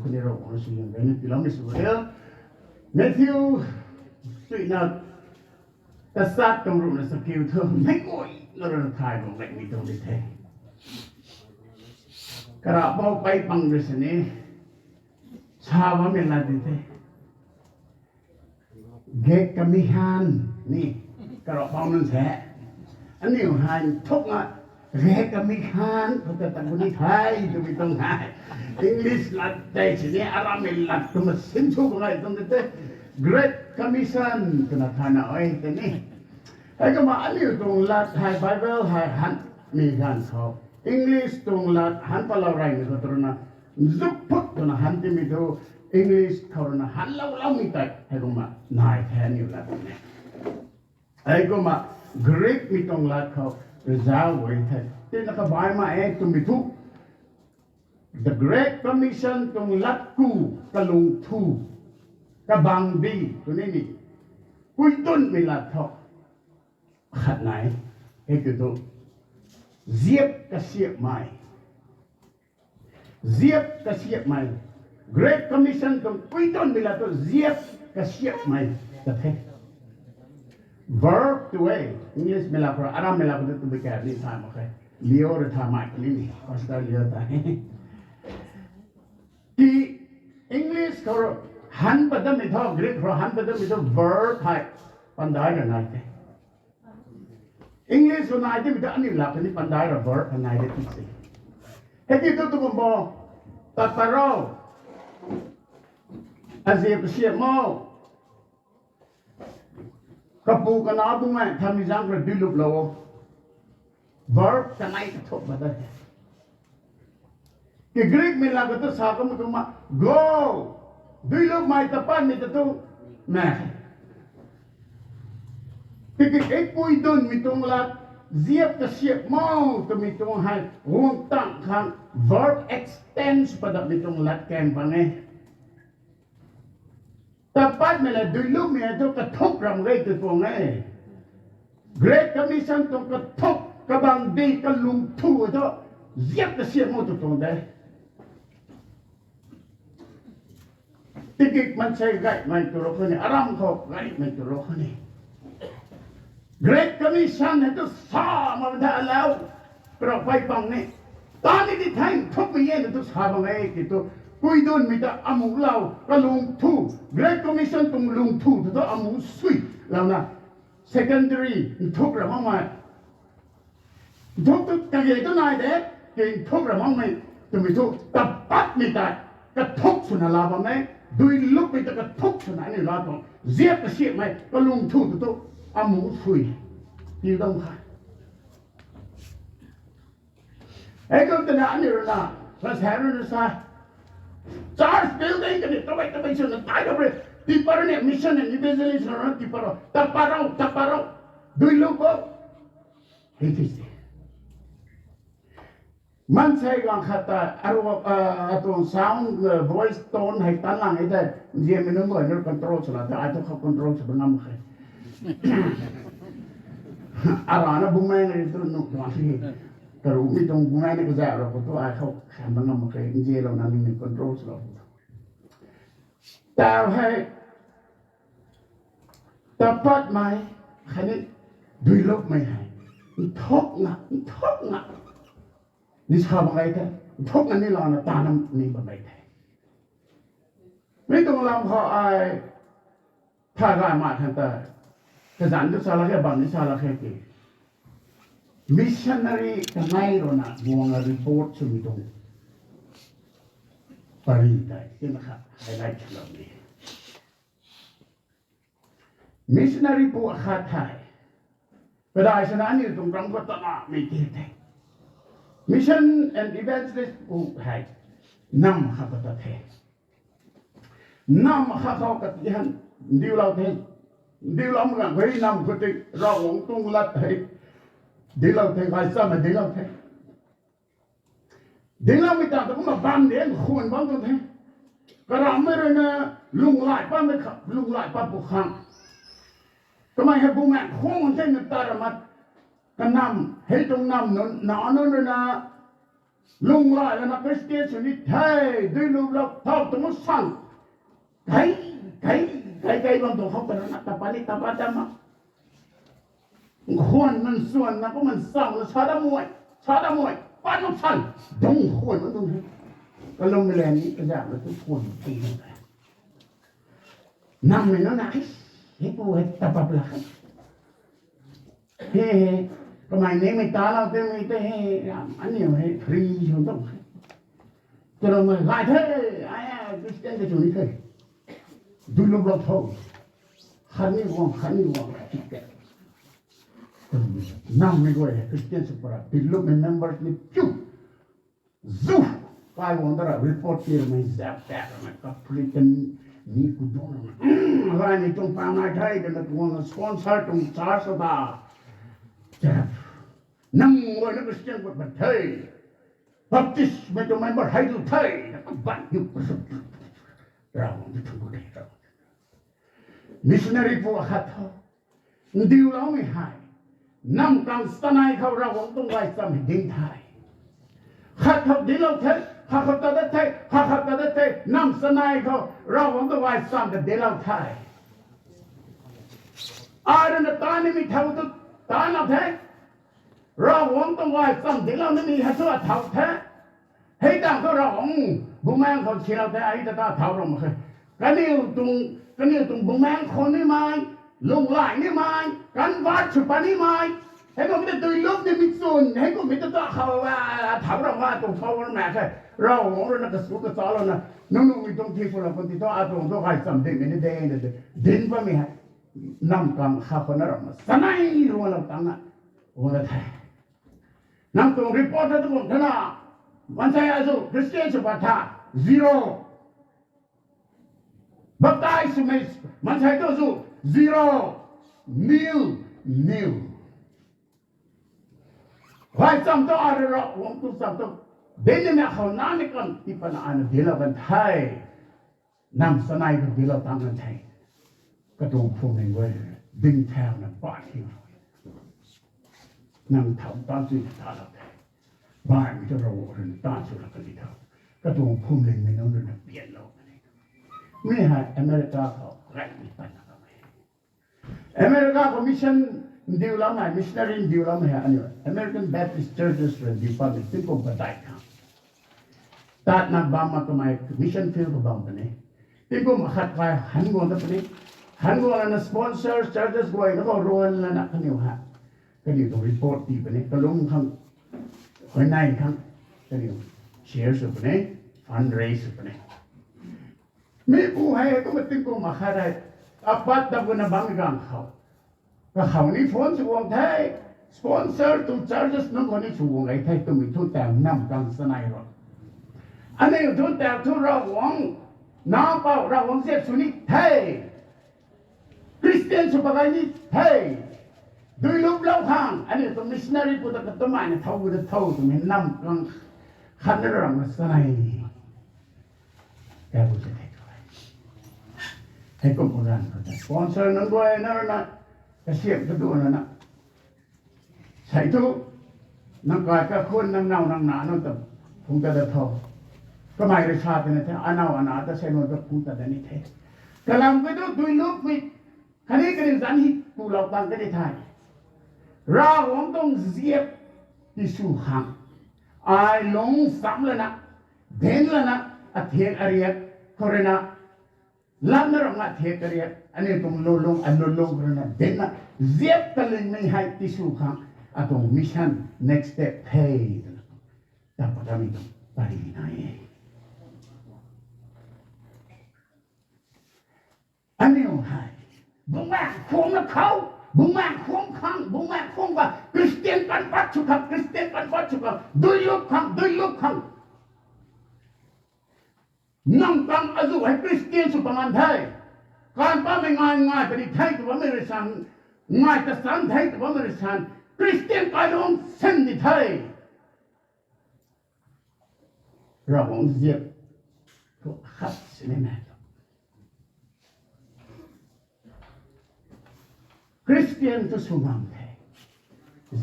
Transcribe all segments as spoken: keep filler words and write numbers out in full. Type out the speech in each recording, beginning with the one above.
Ni rou na sw yun ni tiloumei sw e. Matthew, suina, kasat tuang ruhna sa kiu thu, mei koi na rana thay bam gaymei tuang di the. Karapou pei pang rui sini, sa bammei lat di the. Great Commission ni, karapou nunc se. Aniu hei thuk na, Great Commission, khou ta ta ni thei, twmei tuang hei. English lat tei sini, aramei lat twna sin sw bam ngai tuang di the. Great Commission, twna thana oi, tei ni. Heikumna aniu tuang lat hei, Bible hei, han, mi han khou. English tuang lat, han palou reymei khou tu rana, zuk phut twna han timei thu, English khou rana, han lou loumei tei, heikumna, nai the aniu lat ni. Heikumna, Greek mi tuang lat khou, rizau guay the. Tina kabaimei e twmei thu, The Great Commission tuang lat ku, kalung thu, kabang di, twni ni. Kuidunmei lat thu, khat nai, hei kiu thu, ziap kasiapmei. Ziap kasiapmei. Great Commission tuang kuidunmei lat thu ziap kasiapmei ta the. Verb tu e, English mei lat khou, aramei lat khou tu tabui kani tha mak khe. Leo rui tha mak kani ni, Pastor Leo ta. Ki English khou han pat datmei thu, Greek khou han pat datmei thu verb hei, pandai ra nai the. English khou nai timei thu aniu lat kani pandai ra verb hei nai de ti se. Hei kiu thu tu kum bo, tat pat rou, aziap kasiap mo, kapu kanac bung e, thamei zaeng rui duiluplou o. Verb kanei kathuk pat de. Ki Greek mei lat khou tu sa kumna kumna, go, duilupmei, tat patmei ta tu, mei. Tiki e kuidunmei tuang lat, ziap kasiap mo twmei tuang hei, guang tang khang verb extend pat datmei tuang lat kan bang e. Tat patmei le duilupmei tu kathuk ram ge tw tuang e. Great Commission tuang kathuk, kabang di, kalung thu thu, ziap kasiap mo tw tuang de. Tiki maansei gaymei tu rou kho ni, aram khou gaymei tu rou kho ni. Great Commission hei tu sa mak da lau, karapei pang ni. Tani di thei nthukmei e na tu sa bam e ki tu, kuidunmei ta amuh lou, kalung thu, Great Commission tuang lung thu tu tu amuh sui louna, secondary nthuk ra makmei. Nthuk tu kage tu nai de, ki nthuk ra makmei twmei thu, tat patmei tei, kathuk swna la bam e, duilupmei ta kathuk swna aniu la tuang, ziap kasiapmei, kalung thu tu tu, amuh sui, tiu dam kha. Hei kum twna aniu rui na, sa sa rui na sa, church building kani tabei tabei swna tai ta re, tiipar ni mission and evangelism rui na tiipar rou, tat pat rou, tat pat rou, duilup o. Hei ti se. Maansei gaanv khat ta, aru, atuang sound, voice tone hei tan lang e tei, nzianmei nunc guay na control sw la tei, ai thu khou control sw ngam khe. Arana bumaeng ri tu nuh tuang si. Karumei tuang bumaeng ni kazauh rou khou tu ai khou khan ngam khe, nzianlouna ningmei control sw lou. Tau hei, tat patmei, khatni duilupmei hei, nthuk nga, nthuk nga ni sa bam e the, nthuk nga ni louna ta nam ni bam e the. Mi tuang lam khou ai, tha gaymei khan ta, kazanc tu sa lak khe, bam ni sa lak khe ki, missionary kanei rui na guang a report swmei tuang pary tei tina kha highlight swlou ni. Missionary pu akhat thei, kadai swna aniu tuang ram khou tanamei ti the. Mission and evangelist pu hei, nam khat ta the. Nam khat khou kati han, ndiulou the. Ndiulou mak gan khou nam khou tei, Ravguangc tuang lat hei, dinclou the, gaychamv hei dinclou the. Dincloumei tang ta kumna bam de, khwan bam tuang the. Karamhmei rui na, lunghlaic pammei kha, lunghlaic pat pu khang, kamei hei bumaeng khwan the na ta ra mak, kanam, hei tuang nam nunc, na nunc rui na, Lunghlaic lana Christian sw ni the, dui lum lou tho twna san. Kai, kai, kai, kai bam tuang khou tana tapa ni tapa dama. Khwan man swan na kum man sam na sa da mui, sa da mui, pat mak san, dung khwan na dung. Kalum le ni kazak na tu khwan ti na. Nam mei na na, hei pu hei tapa pla. He he, kamei ni mei ta lau te mei te he, aniu hei free sw tuang. Twna mei gay the, ai Christian te sw ni the. Dui lum lou tho. Khat ni guang, khat ni guang, khat ni guang. Nam mei guay hei Christian sw para, dui lum mei members ni piu. Zu, kai guang ta ra report tir mei zap tak mei kaphri kan ni kudon mei. Lai ni tuang pa nai thei, twna tuang sponsor tuang church ta. Nam guay na Christian pat pat the. Baptist mei tuang member hei tu the. Na kabat ni. Ravguangc tu thang ku de ra. Missionary pu akhat tho. Ndiuloumei hei, nam kang sanei khou Ravguangc tuang gaychamv hei ding the. Khat khou dinclou the, khat khou ta dat the, khat khou ta dat the, nam sanei khou Ravguangc tuang gaychamv ta dinclou the. Ai rui na ta nimei thau tu ta na the. Ravguangc tuang gaychamv dinclou nimei hei thu athau the. Hei tang thu Ravguangc bumaengc khou silou the, ai ta ta thau ram mak khe. Kaniw tuang, kaniw tuang bumaengc khou nimei, lunghlaic nimei, convert sw pat nimei, hei kummei ta dui lum nimei chwn, hei kummei ta ta khou, athau ram a tuang power mak khe. Ravguangc rui na kasu kachalouna, nunc nunc mei tuang thi swlou kan ti thu, atuang thu gaychamv dingmei ni de na de, dinc bammei hei. Nam kang kha khou na ram na sanei ruanglou tang na, guang na the. Nang tuang report ta tu kum thana, maansei azu Christian sw pat tha, zero. Baptize swmei maansei tu zu, zero, nil, nil. Gaychamv tu arui Ravguangc tuang cham tu, dinc nimei khou na ni kan ti patna ana dinclou kan the. Nam sanei khou dinclou tang kan the. Katuang phwamling guay ding thauna pat hi. Nang thau tan chuina talou the. Baihmei tu Ravguangc rui na tan chwna kan di tho. Katuang phwamling mei nunc rui na pianlou kan di tho. Mi hei America khou gaymei patna kamei. America khou mission ndiuloumei, missionary ndiuloumei hei aniu American Baptist Churches rui ndiu patmei tingkum padeih khang tatna bam mak kamei mission field khou bam puni. Tingkum akhat kai han guang ta puni. Han guang lana sponsor churches guay na khou ruan lana kaniw hei, kaniw tuang report tii puni. Kalum khang, huayney khang, kaniw share sw puni, fundraise sw puni. Mi pu hei kumna tingkum akhat hei, apat ta guna bammei ganv khou, kakhou ni phone sw guang the, sponsor tuang churches nunc khou ni sw guang gay the twmei thu tau nam kang sanei ro. Aniu thu tau thu Ravguangc, nac pou Ravguangc ziap sw ni the. Christian sw pat gay ni the. Dui lum lou khang, aniu tuang missionary pu ta katumei na thau gu ta tho twmei nam kang khat na ram na sanei. Kaipu se the tu. Hei kum khou ganv khou ta sponsor nunc guay na rui na, kasiam kadu na na, sei thu, nang kai kakhun nang naw nang na nunc ta phung ta dat tho. Kamei rui sa tina the, anaw ana ta sei nunc ta phung ta dat ni the. Kalam kei thu dui lukmei, khatni kaniw zanc hi pulou tang kani the. Ravguangc tuang ziap tisw khang, ai lung cham lana, dinc lana, athiak ariak khou rui na, lam na ram nga thiak kariak, aniu tuang lulung, alulung khou rui na dinc na, ziap kalingmei hei tisw khang, atuang mission next step the twna, ta pat kamei tuang pary nai e. Aniu hei, bumaengc khwan na khou, bumaengc khwan khang, bumaengc khwan ba, Christian convert sw khang, Christian convert sw khang, dui lup khang, dui lup khang. Nam kang azu hei Christian sw paman the. Kan pamei ngai ngai puni the tw bammei rui san, ngai ta san the tw bammei rui san, Christian kailung sin di the. Ravguangc ziap thu khat sini na. Christian thu sw ngam the.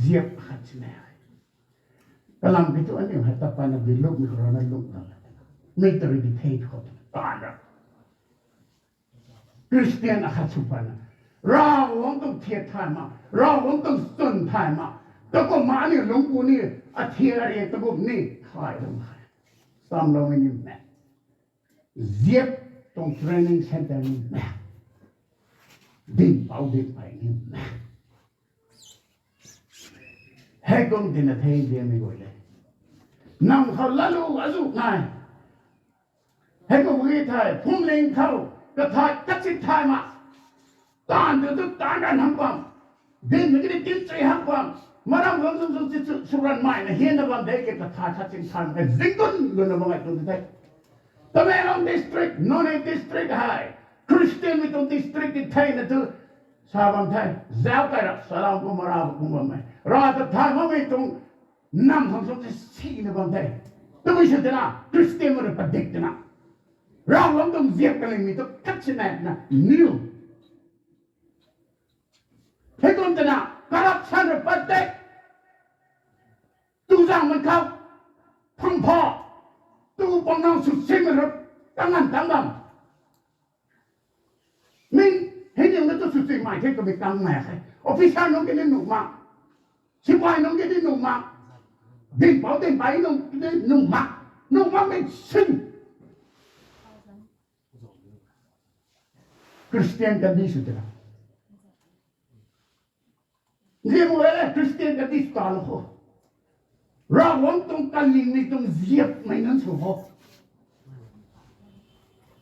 Ziap khat sini. Kalam ki thu aniu hei ta pana di luk ni khou rana luk na. Military di thei thu khou ta ra. Christian akhat sw pana. Ravguangc tuang thiak thay ma. Ravguangc tuang chwn thay ma. Takumna aniu lungc ku ni athiak ari takum ni thay lung hei. Samlou ni ni me. Ziap tuang training center ni me. Dinhpouc dinhpey ni me. Heikum tina thei diamei guay le. Nam khou lalu azu nai. Heikum ki thei, phungling khou, kathay, kachit thay ma. Taanv tu tu taanv ran hang bam. Dinmei ki ni dinc chui hang bam. Maram khang zung zung chi chu, sw ran mai na hian na bam de ke kathay khat ching thay ma. Zinggun luna bam ai tu the. Tamenglong district, Noney district hei. Christian mei tuang district di thei na tu. Sa bam the. Zauc kai ra, salam kum mara kum bam mei. Ra ta thay makmei tuang nam khang zung chi si na bam the. Tabui sw tina, Christian mei rui padik tina. Ravguangc tuang ziap kalingmei tu khat si na na, niu. Heikum tina, corruption rui padik. Tu zang man khou, phang pha. Tu pang nang sw simei rui, kangan tang bam. Min, hei ni na tu sw simei the kamei kang mei khe. Officer nunc ki ni nuh mak. Sipai nunc ki ni nuh mak. Dinhpouc dinhpey nunc ki ni nuh mak. Nuh makmei sin. Christian kandih sw tina. Nzianmei le Christian kandih sw ta lou kho. Ravguangc tuang kalingmei tuang ziapmei nunc sw kho.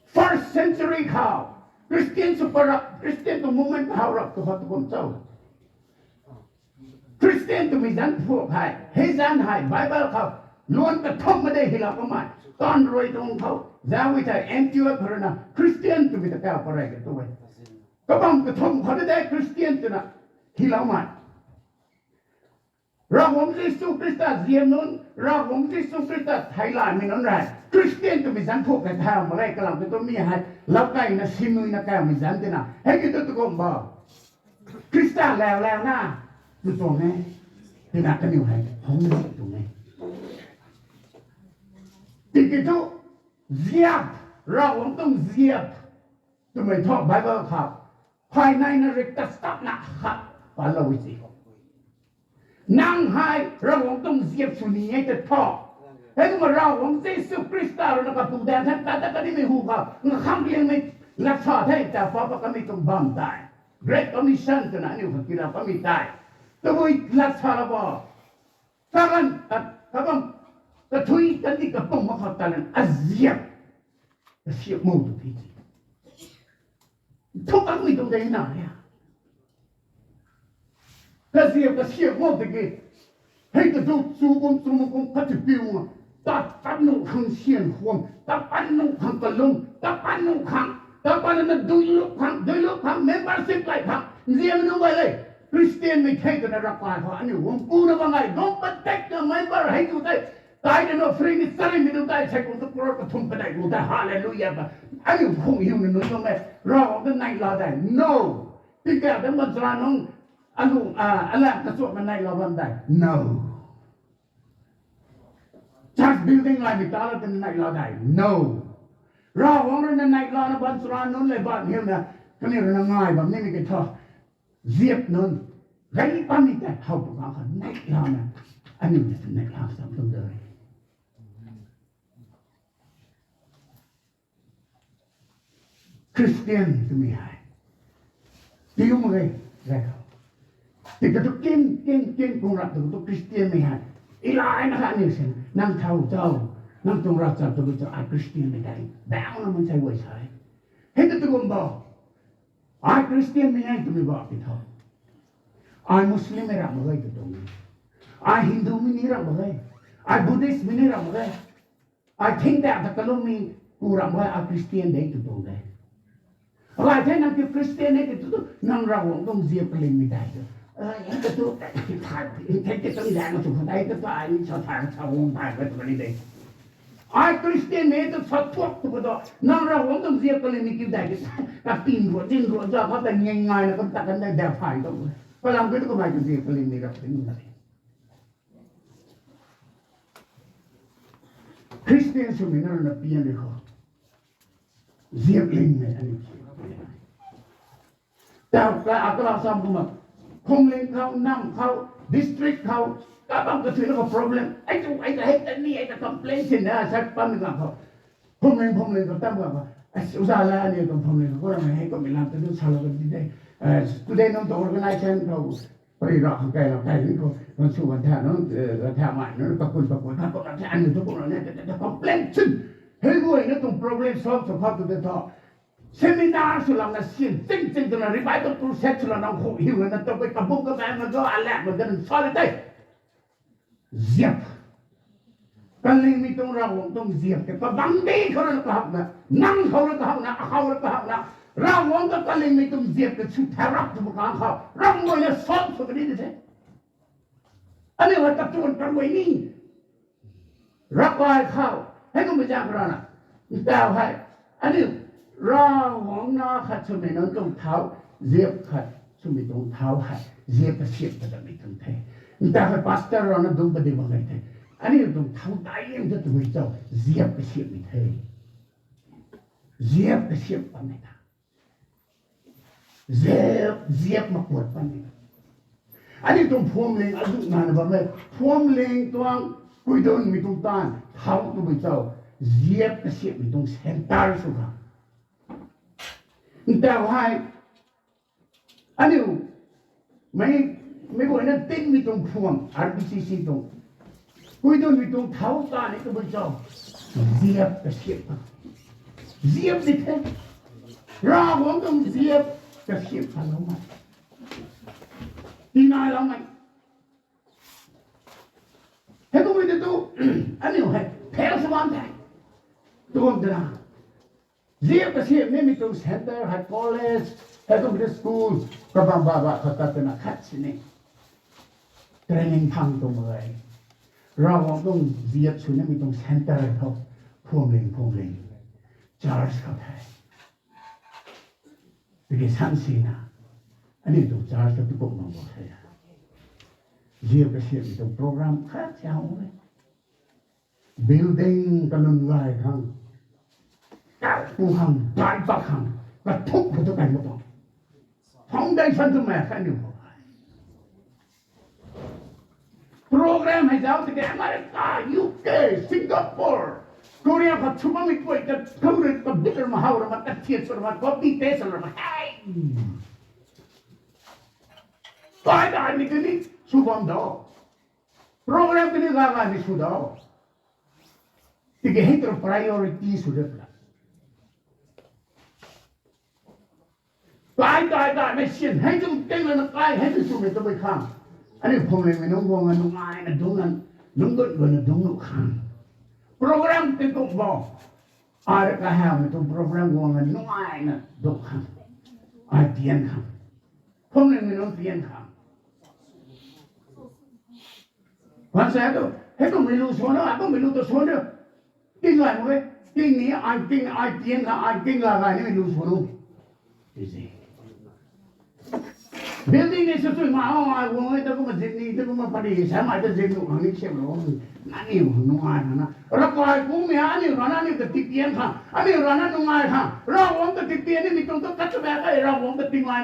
First century khou Christian sw pa rap, Christian tuang movement how rap tu kho tu kum cho. Christian twmei zanc phuak hei, hei zanc hei Bible khou luan kathumh ma de hilou kamei. Taanv rui tuang khou, zauc e thei Antioch khou rui na Christian twmei ta kau parey ka tu e. Kabam kathumh khou de Christian twna hiloumei. Ravguangc Jisu Khrista ziap nunc, Ravguangc Jisu Khrista theilaymei nunc rei Christian twmei zanc phuak kei thau mak ge, kalam ki tu mi hei lau keyna sinuina kaumei zanc tina hei ki tu tu kum bo. Khrista lau lau na tu tuang e. Tina kaniw hei hung zi tuang e. Tiki thu ziap, Ravguangc tuang ziap twmei thu Bible khou phay neina rik ta sapna khat palou e si. Nang hei Ravguangc tuang ziap sw ni e ta thu. Hei kumna Ravguangc Jisu Khrista rui na kapu dan the, ta ta kanimei hu khou ngakham liangmei lat sa the ta pa pa kamei tuang bam tei. Great Commission twna aniu khou tina kamei tei. Tabui lat sa la bo. Kalan, ka, kabam, kathui, kandih, kapum mak khou talan aziap kasiap mo tu ti. Thu kakmei tuang dei na ya. Kaziap kasiap mo tiki. Hei ta tu chu kum chu mu kum kati piu nga. Ta, ta nu khang sian khwang, ta, ta nu khang kalum, ta, ta nu khang, ta, ta na dui lup khang, dui lup khang, membership kai khang, nzian nu bai le. Christian mei thei twna rak kai khou aniu guang ku na bang ai, guang patek na member hei tu tei, tai na no free ni sari mi tu tei, sei kum tu crore kathumh patek tu tei, hallelujah ba. Aniu khung hiu na nunc bang e, Ravguangc ta neihla tei, no. Tingkauh ta mansara nunc, anu, ah, alam kachuak na neihla bam tei, no. Church building laimei ta la twna neihla tei, no. Ravguangc rui na neihla na bansara nunc le ban hiu na, kaniw rui na ngai bam nimei ki thu. Ziap nunc, gari pammei tei how tu kang khou neihlana, aniu na neihla sam tuang de. Christian twmei hei. Tiu mak ge, gay khou. Tiki tu kin, kin, kin kung rap tu tu Christian mei hei. Ilay na kha aniu sin, nang thau tau, nang tuang ravchap tu tu ai Christian mei tei. Bang na mansei guay sa e. Hei tu tu kum bo. Ai Christian mei e twmei ba ki thau. Ai Muslim mei rap mak ge tu tuang e. Ai Hindu mei ni rap mak ge. Ai Buddhist mei ni rap mak ge. Ai thing ta ta kalum ni ku rap mak ge, ai Christian de tu tuang de. Alai the nang ki Christian de tu tu nang Ravguangc tuang ziap kalingmei tei tu. Ai, hei tu tu, thai, thei ki tuang zang tu kha tei tu, ai ni sa thai sa hung thai ka tu ni de. Ai Christian mei tu sa thuak tu ka tu, nang Ravguangc tuang ziap kalingmei kiu dei ki, katin ruat, tin ruat, za kha ta ngai ngai na kum ta kan dei da phai tu. Kalam ki tu kamei tuang ziap kalingmei rap tin na. Christian swmei na rui na pian rui khou ziap lingmei aniu tau ka akala sam kumna, phungling khou, nam khou, district khou, kabam kathuina khou problem, ai tu ai ta hei ta ni ai ta complain sin na sa pam ni khou, phungling phungling khou tam khou, ai uza la aniu tuang phungling khou ram hei kummei lam tu sa la kan ti de, student nunc tuang organization khou, pari ra khang kai la kai ni khou kan sw kan tha nunc, kan tha mai nunc kakun kakun tha kum la tha aniu tu kum la ni ta complain sin, hei guay na tuang problem solve sw khou tu de tho. Seminar sw lam na sin ching ching twna revival crusade sw lam nang khou hiu na ta pei kabuk kabang na do alak ma dan sa le tei. Ziap. Kalingmei tuang Ravguangc tuang ziap tei kabang di khou na kahawna, nang khou na kahawna, akhou na kahawna, Ravguangc ta kalingmei tuang ziap tei sw tharap tu kang khou ram guay na solve sw kani de the. Aniu hei katuan karuai ni ravkai khou hei kummei zaeng rana, ntau hei aniu Ravguangc na khat swmei nunc tuang thau, ziap khat swmei tuang thau hei ziap kasiam padamei tuang the. Ntau hei pastor rana dungc padi bam gay the. Aniu tuang thau daic liang ta tabui chau ziap kasiammei the. Ziap kasiam pammei ta ziap, ziap makuat pan ni. Aniu tuang phuamling azuh nana bam e, phuamling tuang kuidunmei tuang taanv thau tabui chau ziap kasiammei tuang centre sw kha. Ntau hei aniu mei, meic guayna tinmei tuang phuam R B C C tuang kuidunmei tuang thau ta ni tabui chau ziap kasiam, ziap di the. Ravguangc tuang ziap kasiam khaloumei, tinailoumei. Hei kummei tu aniu hei fail sw bam the. Tuang twna ziap kasiam nimei tuang centre hei college, hei kummei tu school, kabam ba ba khou tat twna khat sini training phang tuang mak ge. Ravguangc tuang ziap sw nimei tuang centre khou phuamling phuamling church khou the. Tiki san sina aniu tuang church ta tu kum mang bo the. Ziap kasiammei tuang program khat si how e. Building kalun gay khang, kapu khang, daic pak khang, kathuk khou tu kai mak tuang foundation tu mak kha aniu khou program hei zauc tiki America, U K, Singapore, Korea khou sw bammei kuay ta khou rui computer ma how rama, kathiat sw rama, copy paste sw rama hei, kai daimei tini sw bam dou. Program tini ga gaymei sw dou. Tiki hei tu priority sw de pla. Kai kai daimei sin hei tu ting lana kai hei tu swmei tabui khang, aniu phuamlingmei nunc guang a nungaina dungc a, nunc gut guna dungc nuh khang, program tingkum bo, ai rui kahawmei tuang program guang a nungaina dungc khang, ai tian khang, phuamlingmei nunc tian khang. Kan sa tu hei kummei lu swan o, a kummei lu tu swan o. Ting gay mak e, ting ni ai ting, ai tian kha ai ting gay gay nimei lu swan o. Building ni sw sui ma o, ai guang e ta kumna zip ni ta kumna pari samei ta zip nuh khang ni siamlou, aniu nungai khang na ravkai kummei aniu rana aniu ta tipian khang, aniu rana nungai khang, Ravguangc ta tipian nimei tuang tu kat ta mak khe, Ravguangc ta tingnai,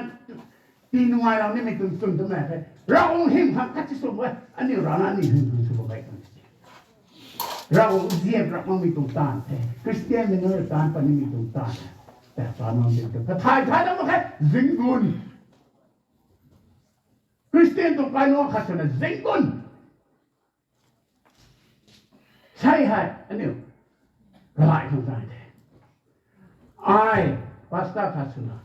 ti nungailou nimei tuang chwn tu mak khe, Ravguangc hym khang khat si sw e, aniu rana aniu hym khang sw bam gay kan Ravguangc ziap rap makmei tuang taanv the, Christian mei nunc rui taanv pat nimei tuang taanv the. Ta pa nunc ding tu kathay thay dam mak khe, zinggun. Christian tuang kailuang khat swna zinggun. Sei hei aniu kalai khang tai the. Ai pastor khat swna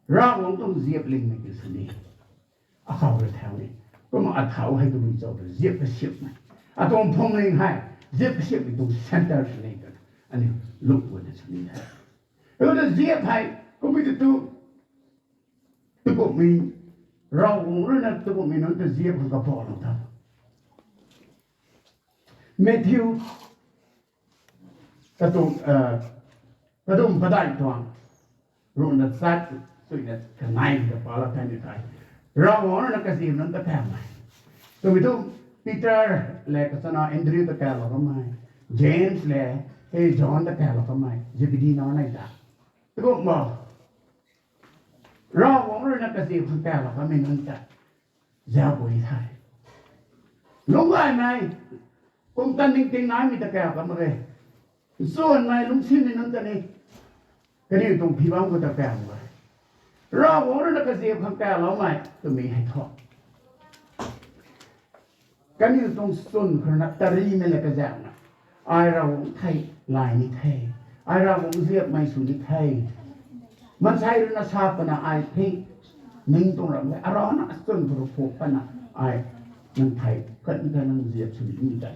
Ravguangc tuang ziap lingmei ki sini, akhou rui thau ni, kumna athau hei tabui chau ta ziap kasiamhmei, atuang phuamling hei ziap kasiamhmei tuang centre sini twna aniu luk guayna sini the. Kumna ziap hei kummei tu tu, tukumhmei, Ravguangc rui na tukumhmei nunc ta ziap khang kapalou ta. Matthew, katuang, katuang padeih tuang, ruhna chat, suina kanei ta pala thei ni thei, Ravguangc rui na kaziap nunc ta kammei, twmei tu Peter le kachana Andrew ta kalou bammei, James le, hei John ta kaw la kamei, Zebedee nac nei ta. Tukum bo. Ravguangc rui na kaziap khang kaw la kamei nunc ta. Zauc pui the. Lungc gaymei, kum tan ningting naimei ta kaw kamei e. Nchunmei lungcsimei nunc ta ni. Kaniw tuang phibam khou ta kaw e. Ravguangc rui na kaziap khang kawloumei twmei hei thu. Kaniw tuang chwn khou rui na tarimei le kazauna. Ai Ravguangc thei lay ni the. Ai Ravguangc ziapmei sw ni the. Maansei rui na sa pana ai the. Ning tuang ram e. Arana chwn khou rui phuak pana ai nang thei khatni kha nang ziap sw ni tei.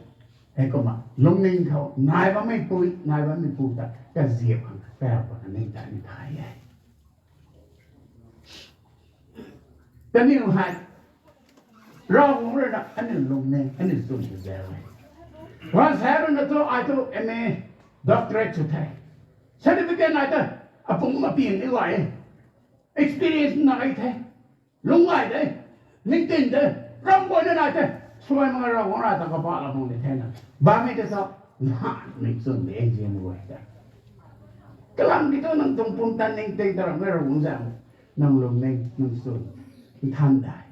Heikumna lungning khou nai bammei pui, nai bammei pu ta kaziap khang kaw pana ning ta ni thay e. Kaniw hei, Ravguangc rui na aniu lungning, aniu chwn ta zau e. Wan sa rui na thu ai thu M A, doctorate sw the. Certificate nai ta, apung maping ni gay e. Experience nai the. Lungc gay de. Ningting de. Ram guayna nai the. Suai mak ge Ravguangc rui ta kapah la bam de the na. Bammei ta sa, nhanmei chwn de zian guay ta. Kalam ki thu nang tuang pumtan ningting ta ram e Ravguangc zau. Nang lungning, nang chwn. Nthan dai.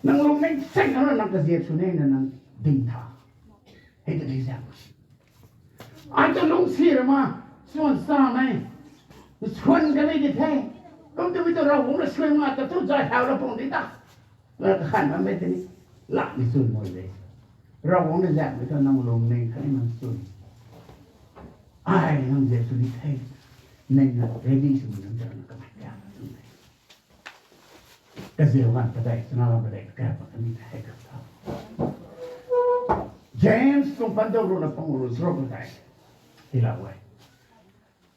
Nang lungning seng na nang kaziap sw ni na nang ding tha. Hei ta di zau. Ai ta lungcsi ra ma, swan sa mei. Swan kanei di the. Kum twmei ta Ravguangc rui suai mak ta thu zay thau la pung di ta. Na kakhan bammei tei ni. Lat ni chwn mei de. Ravguangc na zaengmei ta nang lungning khatni nang chwn. Ai nang ziap sw ni the. Nang na ready swmei nunc ta na kamei kaw na chwn de. Kaziap ganv padeih, chana ganv padeih kaw pat kani ta hei kha tha. James tuang pandow rui na pangu rui charuk padeih. Hei la e.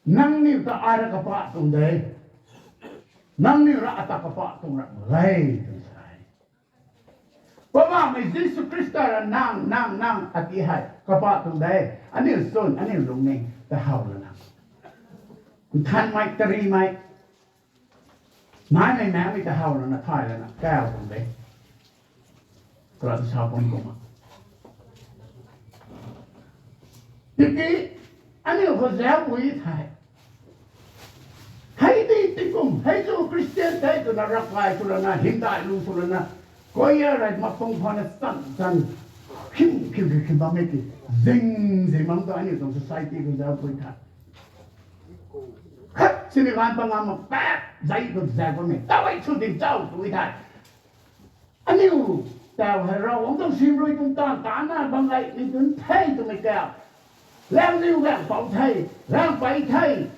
Nangniw ta ai rui kapah tuang de. Nangniw rui ata kapah tuang ra mak ge, twna sa e. Poubauhmei Jisu Khrista rui nang, nang, nang ati hei kapah tuang de. Aniu chwn, aniu lungning ta how lana. Nthanmei, tarimei. Naimei, maekmei ta how lana, thay lana, kaw tuang de. Kara ta sa bam kumna. Tiki, aniu khou zauc pui the. Hei di tingkum, hei chu Christian the twna ravkai sw lana, hymdaih lu sw lana, choir rui mapung khou na chan chan, khim khim khim khim bammei ki, zing zing bam tu aniu tuang society khou zauc pui the. Khat sini ganv pangam mak pap, zai khou zauc bammei, tawei chu ding zauc pui the. Aniu, tau hei Ravguangc tuang sim rui tuang taanv tana bam gaymei tun the twmei kaw. Laungliu gaengpouc the, gaengpei the,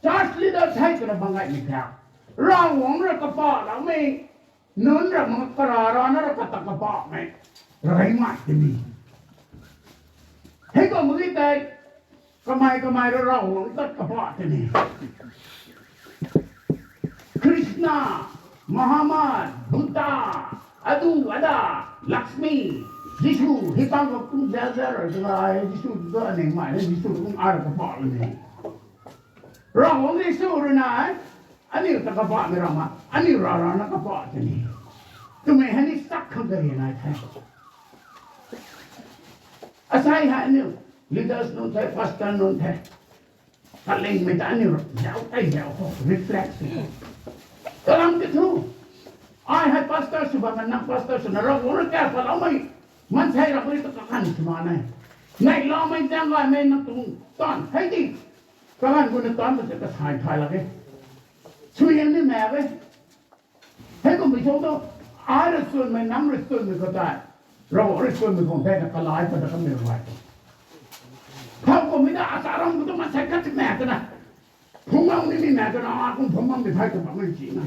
church leader the twna bam gaymei kaw. Ravguangc rui kapahloumei, nunc ra mak kara rana ra kata kapahmei, rey mai tini. Hei kum mak ge tei, kamei kamei rui Ravguangc tat kapah tini. Krishna, Muhammad, Buddha, adu, ada, Lakshmi, Jisu, hei tang khou kum zauc zauc rui twna ai Jisu tu aningmei na Jisu kum ai rui kapah lani. Ravguangc Jisu rui na, aniu ta kapahmei ram a, aniu rarana kapah tini. Twmei hei ni sak khang kari nai the. Asei hei aniu leaders nunc the, pastor nunc the. Kalingmei ta aniu zauc tei zauc khou reflect sw. Kalam ki thu, ai hei pastor sw bam na, nang pastor swna Ravguangc rui kapahloumei, maansei rui ta kaganv sw ma ne. Neihloumei zaeng gaymei nang tuang taanv hei di. Kaganv guna taanv ta ta kasai thay lak e. Sw hiam ni mak e. Hei kummei thu tu, ai rui chwnmei, nang rui chwnmei khou tei, Ravguangc rui chwnmei khou tei na kalai pat ta kamei rui. Khou kummei ta ata ram khou tu maansei khat ti mak twna, phungc bam nimei mak twna, a kum phungc bam ni thei tu bammei chi na.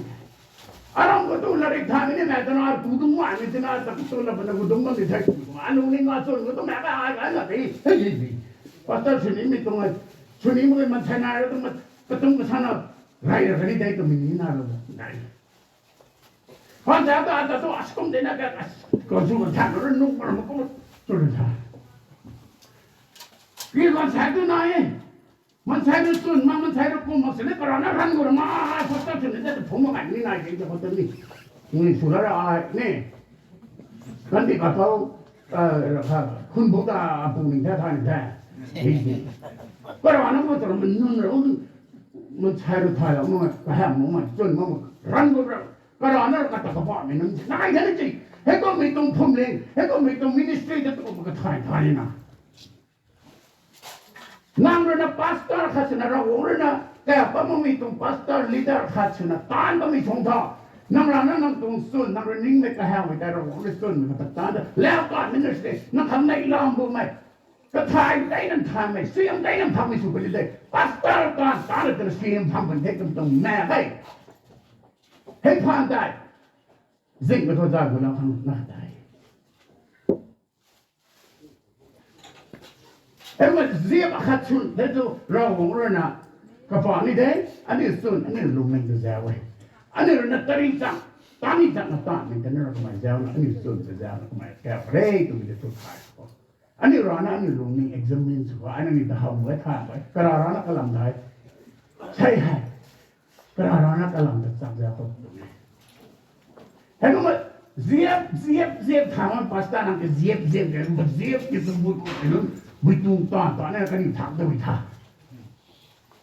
Aram khou tu larik thaymei ni mak twna, tu dungc bammei tina, ta tu la pana ku dungc bam ni thei tu, a lungning a chwn khou tu mak ka ai ka na tei, hei hei hei. Pastor sw nimei tuang e, sw nimei maansei nai ra tu ma, katum kasana, rey ra kani tei twmei ni na ra dai. Kan sa ta ta tu as kum de na ka as, ko su kan than ru nu ma ma kum tu ru tha. Ki kan sa tu nai e. Maansei rui chwn mak, maansei rui kum mak sini karana ran gu ra ma, pastor sini ta phungc mak ni nai de ta khou ta ni. Ni sw la ra ai ni. Kan di ka tau. Khun bu ta apu ning the thay ni the. Karana ma ta man nun ra, man chai ru thay la ma, kaham ma, chun ma, ran bu ra. Karana kata kabamei nunc nai the na chi. Hei kummei tuang phwamling, hei kummei tuang ministry ta tu kathay thay na. Nang rui na pastor khat swna Ravguangc rui na kap bammei tuang pastor leader khat swna taanv bammei tuang tho. Nang rana nang tuang chwn, nang rui ningmei kahawmei tei Ravguangc rui chwnmei kata taanv ta. Lau ka ministry nang khang nei lam bumei, kathay tei nang thaymei, suaihiam tei nang thaymei sw puni de. Pastor taanv taanv twna suaihiam phang puni the twmei tuang na hei. Hei phaan tei zing kathu zay bu na khang na tei. Ema ziap akhat chwn the tu Ravguangc rui na kapa ni de, aniu chwn aniu lungning ta zau e. Aniu rui na tari chang, tani chang na tanmei ta ni rui kamei zau na, aniu chwn ta zau na kamei kau re twmei ta thu thay khou. Aniu rana aniu lungning examine sw khou, aniu ni ta how e thay e, kara rana kalam dai. Sei hei. Kara rana kalam ta chak zau khou tu e. Hei kumna ziap, ziap, ziap tha man pastor nang ke ziap, ziap, ziap, ziap, ziap, ziap, bui, bui, bui tuang ta, ta na kaniw thak ta bui tha.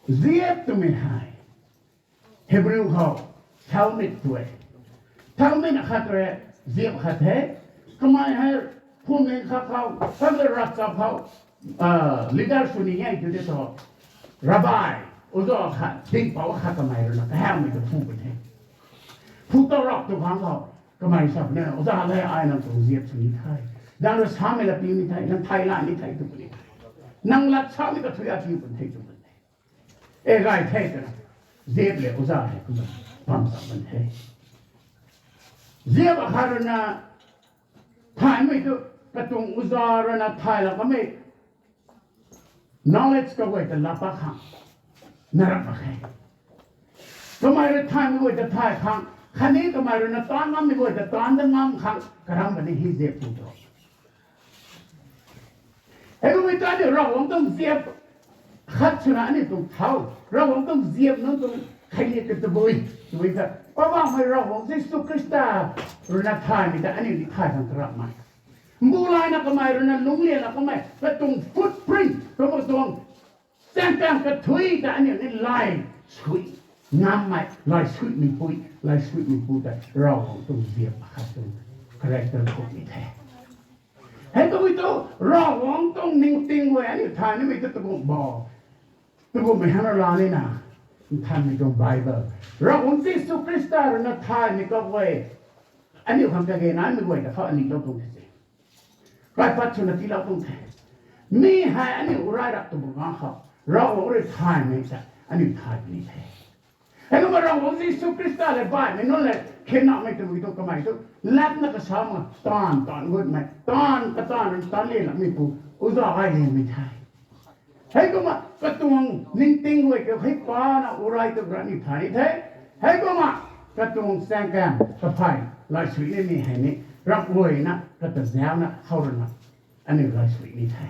Ziap twmei hei Hebrew khou Talmud tu e. Talmud akhat rui ziap khat the. Kamei hei phwamling khat khou, khat rui ravchap khou, leader sw ni e tu de thu, rabbi, oja khat, dingpouc khat kamei rui na kahawmei ta phu pun the. Phu tau rap tu khang khou, kamei sa puni, oja le, ai nang tuang ziap sw ni the. Nang rui samei la piu ni the, nang thay la ni the tw puni the. Nang lat samei kathui a piu pun the tw pun the. E gay the twna, ziap le oja hei kumna bam sa pun the. Ziap akhat rui na thaymei tu, katuang oja rui na thay la kamei knowledge kaguay ta laa pat khang na rap mak khe. Kamei rui thaymei guay ta thay khang, khatni kamei rui na taanv ngammei guay ta taanv dat ngam khang karam puni hei ziap tu tu. Hei kummei ta aniu Ravguangc tuang ziap khat swna aniu tuang thau, Ravguangc tuang ziap nunc tuang kheiliak ka tabui, tabui ta Poubauhmei Ravguangc Jisu Khrista rui na thaymei ta aniu ni thay khang karapmei. Mbu layna kamei rui na lungclian la kamei katuang footprint, katuang chaengkam kathui ta aniu ni lay sui ngammei, lay suimei pui, lay suimei pu ta Ravguangc tuang ziap akhat tuang character kummei the. Hei kummei tu Ravguangc tuang ningting guay aniu thay nimei tu takum bo. Takummei hana la nina, nthanmei tuang Bible, Ravguangc Jisu Khrista rui na thaymei kaguay aniu khang kage naimei guay ta khou aniu lou tuang the se. Kaipat swna tiilou tuang the. Mi hei aniu uray rap tu bu ganv khou Ravguangc rui thaymei ta aniu thay puni the. Hei kumna Ravguangc Jisu Khrista le baihmei nunc le khenamei twmei tu kamei tu latna kasa ma taanv taanv gutmei, taanv kataanv rui taanv le lamei pu, oja ai lemei the. Hei kumna katuang ningting guay kiu hei pana uray tu rani thay ni the. Hei kumna katuang chaengkam kaphey lay sui nimei hei ni rap guayna kata zauna khou rui na aniu lay sui ni the.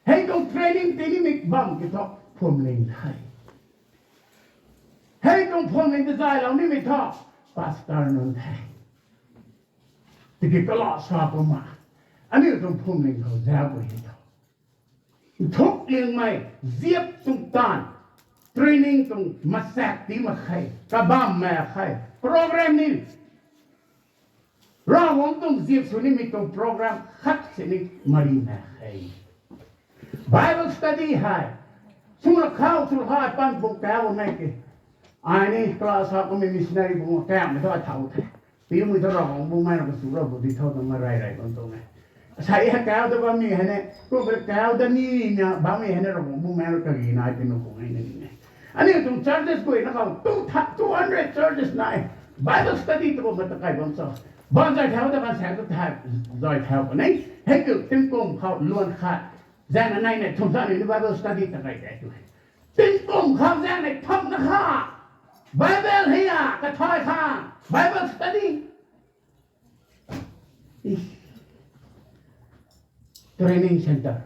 Hei tuang training ti nimei bam kiu thu phwamling the. Hei tuang phwamling ta zaylou nimei thu pastor nunc the. Tiki kala sa kumna aniu tuang phwamling khou zauc guay hei thu nthuk liangmei ziap tuang taanv, training tuang masak ti mak khe, kabam mak khe, program ni Ravguangc tuang ziap sw nimei tuang program khat sini mari mak khe. Bible study hei swna khou sw hei pan pung kau nei ke. Ai ni class ha kummei missionary bung kaumei thu thau the. Piumei thu Ravguangc Bumaengh rui kasw ra bu di thau twna rey rey bam tuang e. Asei hei kau ta bammei hei ne, kum kau ta ni na bammei hei ne Ravguangc Bumaengh rui kagi nai pi nu khung e na ni e. Aniu tuang churches guayna khou two hundred churches nai. Bible study tu kumna ta kai bam cho. Bam zay thau ta kan sa tu thau, zay thau kan e. Hei tu tingkum khou luan khat, zaeng na nei nei thumh sa ni Bible study ta kai de tu e. Tingkum khou zaeng nei thumh na kha Bible hei a kathay kha Bible study, training center,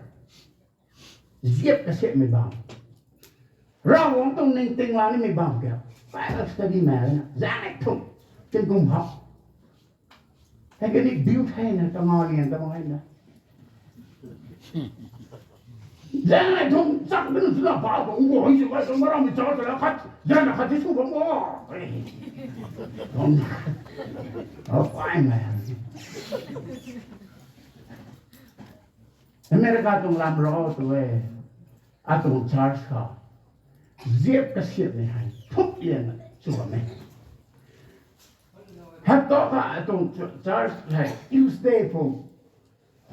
ziap kasiamhmei bam, Ravguangc tuang ningting la nimei bam kiu Bible study mei na zaeng nei thumh tingkum khou. Ai kani biu thena kangau lian ta bang na. Zang ai thum chak na suna pa ko ngo hoi si ka sung mara mi chak ta khat zan na khat ti su bang mo. Bang. Oh, fine man. America tuang lam ro tu e. Atuang church kha ziap kasiamhmei hei thup lian sw bam e. Hei tu kha atuang church hei Tuesday pung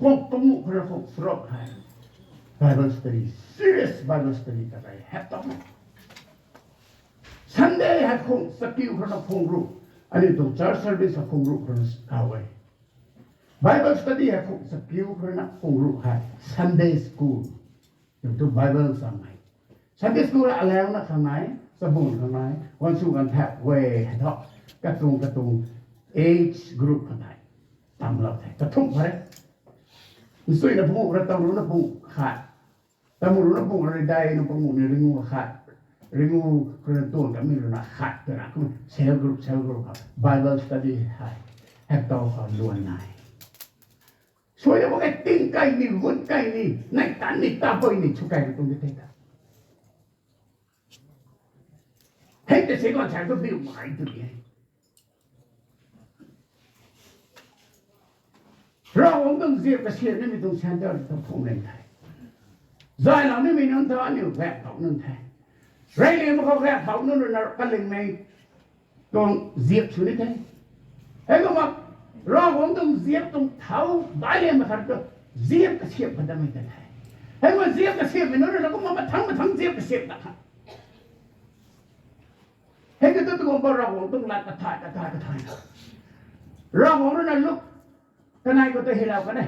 khuk pangu khou rui khuk saruk hei Bible study, serious Bible study ta kai hei tu. Sunday hei khuk chakiu khou na khuk ru, aniu tuang church service hei khuk ru khou na kau e. Bible study hei khuk chakiu khou na khuk ru hei Sunday school. Tumtu Bible sam hei Sunday school alau na khang nai, sabun khang nai, wan su kan thak we hei thu, katuang katuang age group khang nai tamlou the, kathumh pha re. Nsuina pangu ra, tamruna pangu khat, tamruna pangu ra, dai na pangu ni ringu khat, ringu khou na tuang kamei runa khat twna kum cell group, cell group kha Bible study hei hei tu kha luan nai. Suai na bam e, ting kai ni, gun kai ni, nai tan ni, tabui ni chu kai na tuang di the ta. Hei tei si kan sa tu biu mai tu ni. Ravguangc tuang ziap kasiamh nimei tuang center ta phung len the. Zaylou nimei nunc ta aniu gap thau nunc the. Reylian mak khou gap thau nunc na kalingmei tuang ziap sw ni the. Heikumna Ravguangc tuang ziap tuang thau daic lianmei khat tu ziap kasiamh khat damei ta the. Heikumna ziap kasiamhmei nunc rui na kumna mathang mathang ziap kasiamh ta kha. Hei ka tu tuang ba Ravguangc tuang lat kathay kathay kathay na, Ravguangc rui na Luk kanei khou ta hei lau kan e.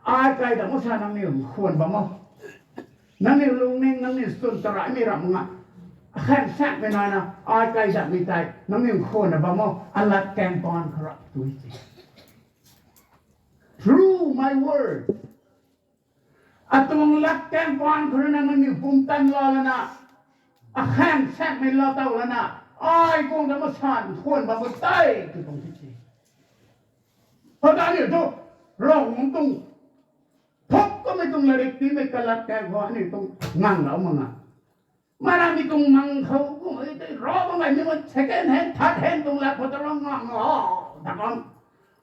Ai kai dam o sa nangniw khwan bam o. Nangniw lungning, nangniw chwn taraimei ram nga, akhan sakmei nai na ai kai datmei tei nangniw khwan na bam o, alat kaeng paan khou ra tu ti. Through my word. Atuang lat kaeng paan khou rui na nangniw pumtan lou lana, akhan sakmei lou tow lana, ai guang dam o sa khwan bam o tei tu tuang ti ti. Khou ta aniu thu Ravguangc tuang thuk kamei tuang latrik tiimei kalat kaeng khou aniu tuang nganglou mak nga. Mara mi tuang mang khou kum e tei ra bam gaymei second hand, third hand tuang lat khou ta ra ngang o, ta kan.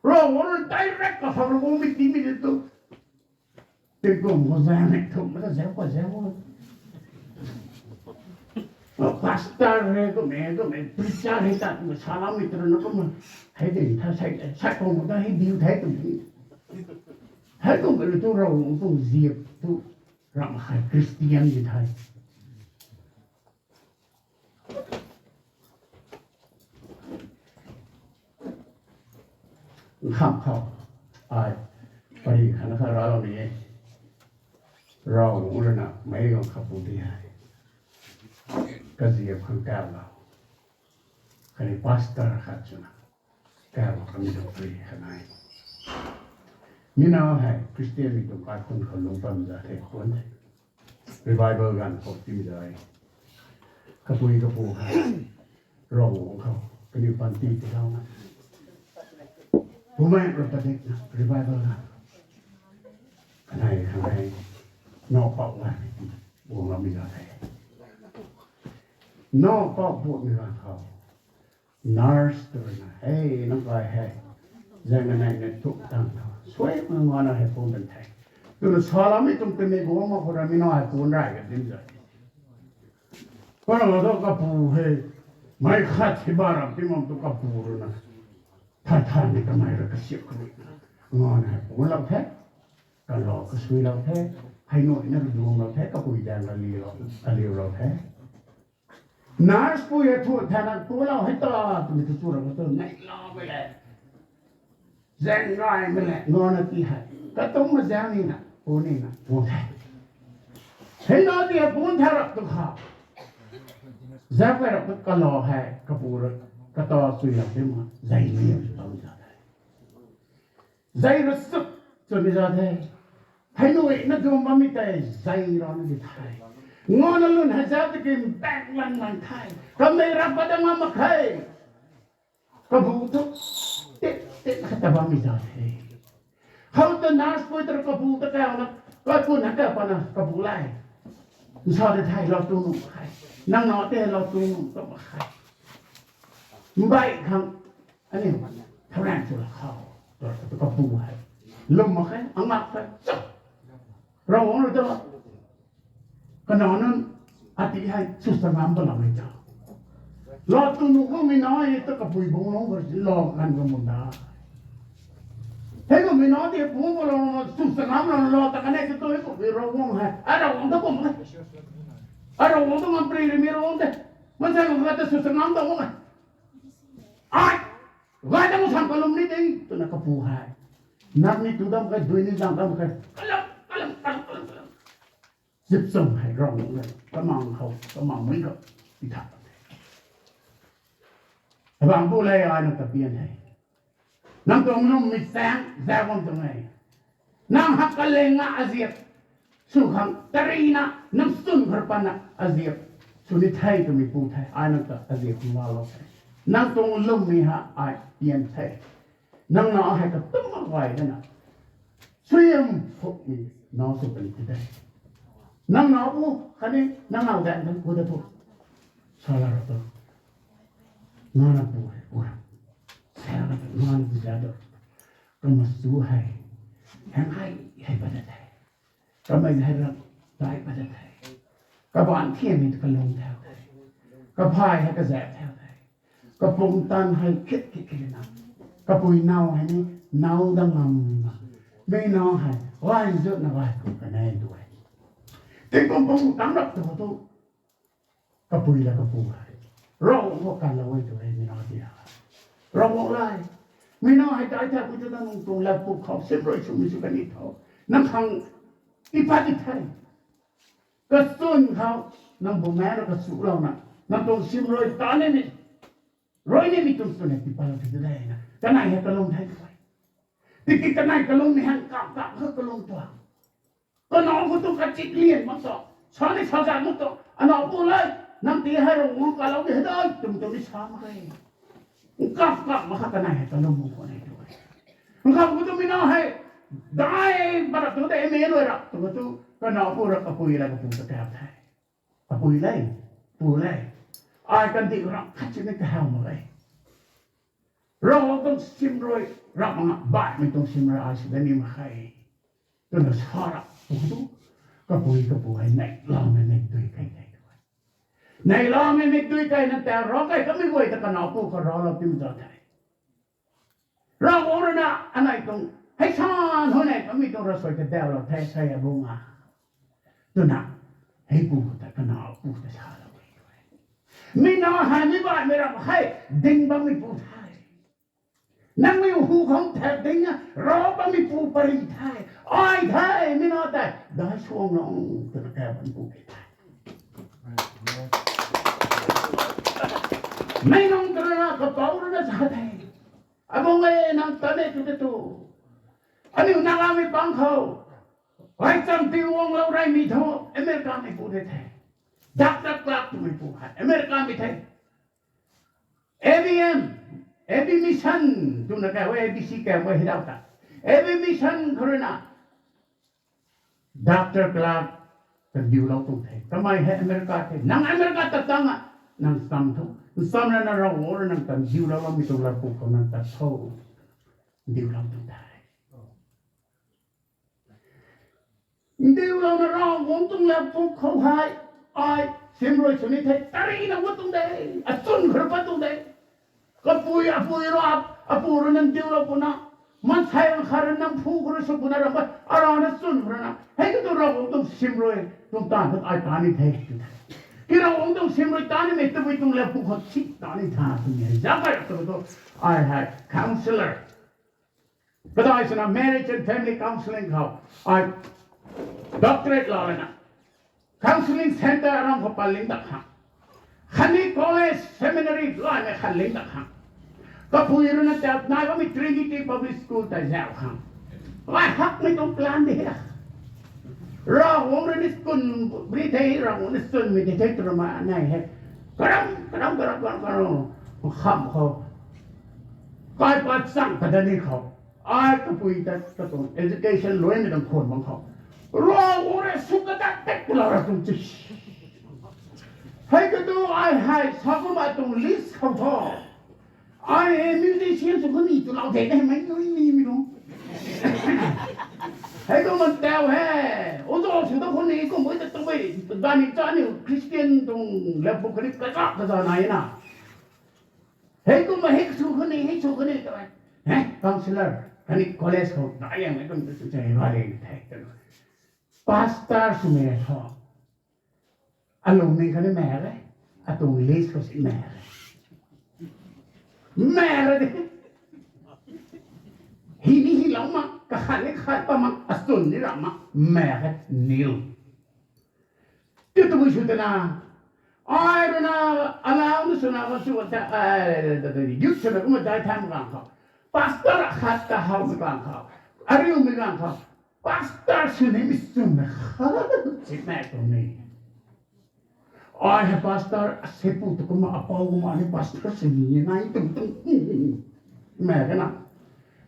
Ravguangc rui direct kakhou Ravguangc mi tiimei tu. Tingkum khou zaeng ni thum na zauc khou zauc o. Pastor hei kum e, kum e, preacher hei ta kum e, saloumei tw na kum e. Hei di tha sai, sai khou ta hei diu thei kum e. Hei kum e tu Ravguangc tuang ziap tu ram hei Christian di thei. Nkham khou ai pari khat na kha ralou ni e. Ravguangc rui na meic guang kha pu di hei kaziap khang kaulou, khatni pastor khat swna kaulou kamei tuang pari khat nai. Mi na hei Christian mei tuang kaikhun khou lungc bam za the khwan the. Revival ganv khou timei zay, kapui kapu kha Ravguangc khou kaniw panty tiilou na, bumaengh rui padikna revival na, kanei kha hei nowpouc ganv guangloumei za the. Nowpouc buatmei ganv khou nurse tu rui na, hei nang kai hei, zaeng na nei na thuk tang tho, suai mak nga na hei phone kan the, twna saloumei tuang timei guang mak khou ra mi na hei phone rai kan dim zay. Kana ta kapu hei, meic khat si ba ram ti mam tu kapu rui na, thay thay ni kamei rui kasiap kha rui na, nga na hei phone lou the, kalou kasuilou the, hei nuai na kaduanglou the, kapui daeng kaliulou the. Nurse pui hei thu thana tulou hei ta twmei tu chu ra tu neiloumei le, zaeng gaymei le, nga na ti hei katuang ma zaeng nina pu nina pu the. Hei na ti hei pu the rap tu kha, zaeng kai rap tu kalou hei kapu rui kata chuilou the ma zay ni tau za the. Zay rui suk twmei za the. Hei nuai na duang bammei tei zay rana di the. Nga na lun hei zauc tiki back lan lan the. Kamei rap pat da ngam mak khe. Kabu thu ti Tin khat ta bammei zat the. Khou ta nurse pui ta kapu ta kauna, kapu na ka pana kapu lai. Nsa de thei lou tu nuh khe. Nang na te lou tu nuh ta mak khe. Mbai khang, aniu, tharan chu la khou. Kapu hei. Lum mak khe, angak khe. Chak. Ravguangc rui ta. Kanac nunc ati hei sw sa ngam palamei ta. Lou tu nuh kummei na e ta kapui bung lung khou si lou kan ka mun da. Hei kummei na ti bung khou lou sw sa ngam lou lou ta kanei tu tu hei kapui Ravguangc hei. A Ravguangc ta kum hei. A Ravguangc ta ngam pri ri mi Ravguangc te. Maansei khou kata sw sa ngam ta kum hei. Ai, gay ta kum sam kalum ni de, twna kapu hei. Nang ni tu dam khe, dui ni zang dam khe. Kalam, kalam, kalam, kalam, kalam. Zip cham hei rong le, kamang khou, kamang mui khou, ti tha. Bang bu le ai na ta pian hei. Nang tuang lwmmei chaeng, zauc bam tuang e. Nang hak kaleng na aziap, sw khang tarina, nang chwn khar pana aziap, sw ni thei twmei pu the, ai nang ta aziap nga lou the. Nang tuang lwmmei ha ai pian the. Nang na hei katumna guay dana. Suaihiam phukmei na sw puni ti de. Nang na u, khatni nang nau dan kan ku da tu. Sala ra tu. Nana pu hei, pu hei. Sala ra tu, nana pu za tu. Kama su hei. Heng hei, hei pa da the. Kamei hei ra, dai pa da the. Kabaanc thiammei tu kalung thau the. Kaphay hei kazak thau the. Kapumtan hei khit khit khit na. Kapui nau hei ni, nau da ngam na. Mei nau hei, gay zut na gay khou kanei tu e. Tingkum pum tang rap tu tu. Kapui la kapu hei. Ravguangc khou kanlou e tu e, mei nau ti hei. Ravguangc lai. Mei nau hei dai thau pui tu na nang tuang lat puk khou, sim rui swmei sw kani tho. Nang khang, i pat ti the. Kachwn khou, nang bumaengc rui kachulou na, nang tuang sim rui ta nimei, rui nimei tuang sw ne ti patlou ti de na. Kanei hei kalung thei tu e. Tiki kanei kalungmei hang kap kap kha kalung tuang. Kanac khou tu kachik lian mak tu, sa ni sa zat mak tu, anac pu le, nang ti hei Ravguangc kalou di hei dai, twmei tu ni sa mak khe. Kap kap mak kha kanei hei kalung mak khwan e tu e. Kap khou tu mei na hei, dai, ba rap tu de, mei rui rap tu khou tu, kanac pu rui kapui la kapu ta tap the. Kapui le, pu le, ai kandih rap khat si ni kahaw mak e. Ravguangc tuang sim rui, rap mak nga, baihmei tuang sim rui ai sw da ni mak khe. Twna sa rap tu tu, kapui kapu hei neihloumei mikdui kei tei tu e. Neihloumei mikdui kei na ta rav kei kamei guay ta kanac pu khou ravlou tim za the. Ravguangc rui na, anei tuang, hei san hou ne, kamei tuang ravsuai ta daulou the, sei abung a. Twna, hei pu ta kanac pu ta salou e. Mei na hei, mei baihmei rap hei, ding bammei pu the. Nangmei hu khang thak ding a, rav bammei pu pari the. Ai the, mei na tei, dai suang nung, twna kau bam pu ke the. Mei nung twna kapou rui na sa the. Abung e nang ta ne tu te tu. Aniu Nagamei pang khou. Gaychamv Tingwang Loureymei thu Americamei pu de the. Doctor Clark twmei pu hei Americamei the. A B M, A B Mission twna kau e, A B C kau e hei dau ta. A B Mission khou rui na Doctor Clark ta ndiulou tuang the. Kamei hei America the. Nang America ta tang a, nang cham tho. Ncham rana Ravguangc rui nang ta ndiulou bammei tuang lat puk khou nang ta tho. Ndiulou tuang the. Ndiulouna Ravguangc tuang lat puk khou hei, ai, sim rui sw ni the, tarina gut tuang de, achwn khou rui pat tuang de. Kapui, apui rui, apu rui nang ndiulou puna, maansei khat rui nang phu khou rui sw puna ram e, arana chwn khou rui na, hei ka tu Ravguangc tuang sim rui, tuang taanv thu ai ta ni the, tu the. Ki Ravguangc tuang sim rui ta nimei tabui tuang lat puk khou si ta ni tha, twmei hei, zauc kai rap tu tu, ai hei, counselor. Kadai swna marriage and family counselling khou, ai doctorate lou lana, counselling centre aram khou paling dak khang, khatni college, seminary laimei khat ling dak khang, kapui rui na tat nai bammei Trinity Public School tei zauc khang, ai hakmei tuang plan di he. Ravguangc rui ni kun ri thei, Ravguangc ni chwnmei di thei twna ma nai he. Karam, karam, karam, karam, karam, kham khou. Ai pa chang kada ni khou. Ai kapui ta katuang education luaimei dang khwan bang khou. Ro ure suk kada tek pula ra tung chi. Hei katu ai hei sa kumna tuang list khou tho. Ai hei musician sw khou ni tu lau the hei mei nui ni mi nung. Hei kumna tau he. Ozo sw tu khou ni kum bui ta tu bui. Dani cha ni Christian tuang level khou ni kaza kaza nai na. Hei kumna hei sw khou ni, hei sw khou ni tu. Hei, counselor, kani college khou daic liangmei kum tu sw chai ba le the tu. Pastor swmei tho. Alungning khatni mak e, atuang list khou si mak e. Mak e de. Hi ni hi lou mak, kakhat ni khat pa mak, achwn ni ra mak, mak e, nil. Ti tabui sw tana, ai rui na, alau na swna khou sw ta, ai, youth swna kumna daic thaymei ganv khou. Pastor akhat ta howmei ganv khou. Ariumei ganv khou. Pastor sw ni mi swna khat si mak tuang ni. Ai hei pastor, aseipu tu kumna apou kumna ni pastor sw ni nai tung tung. Mak e na.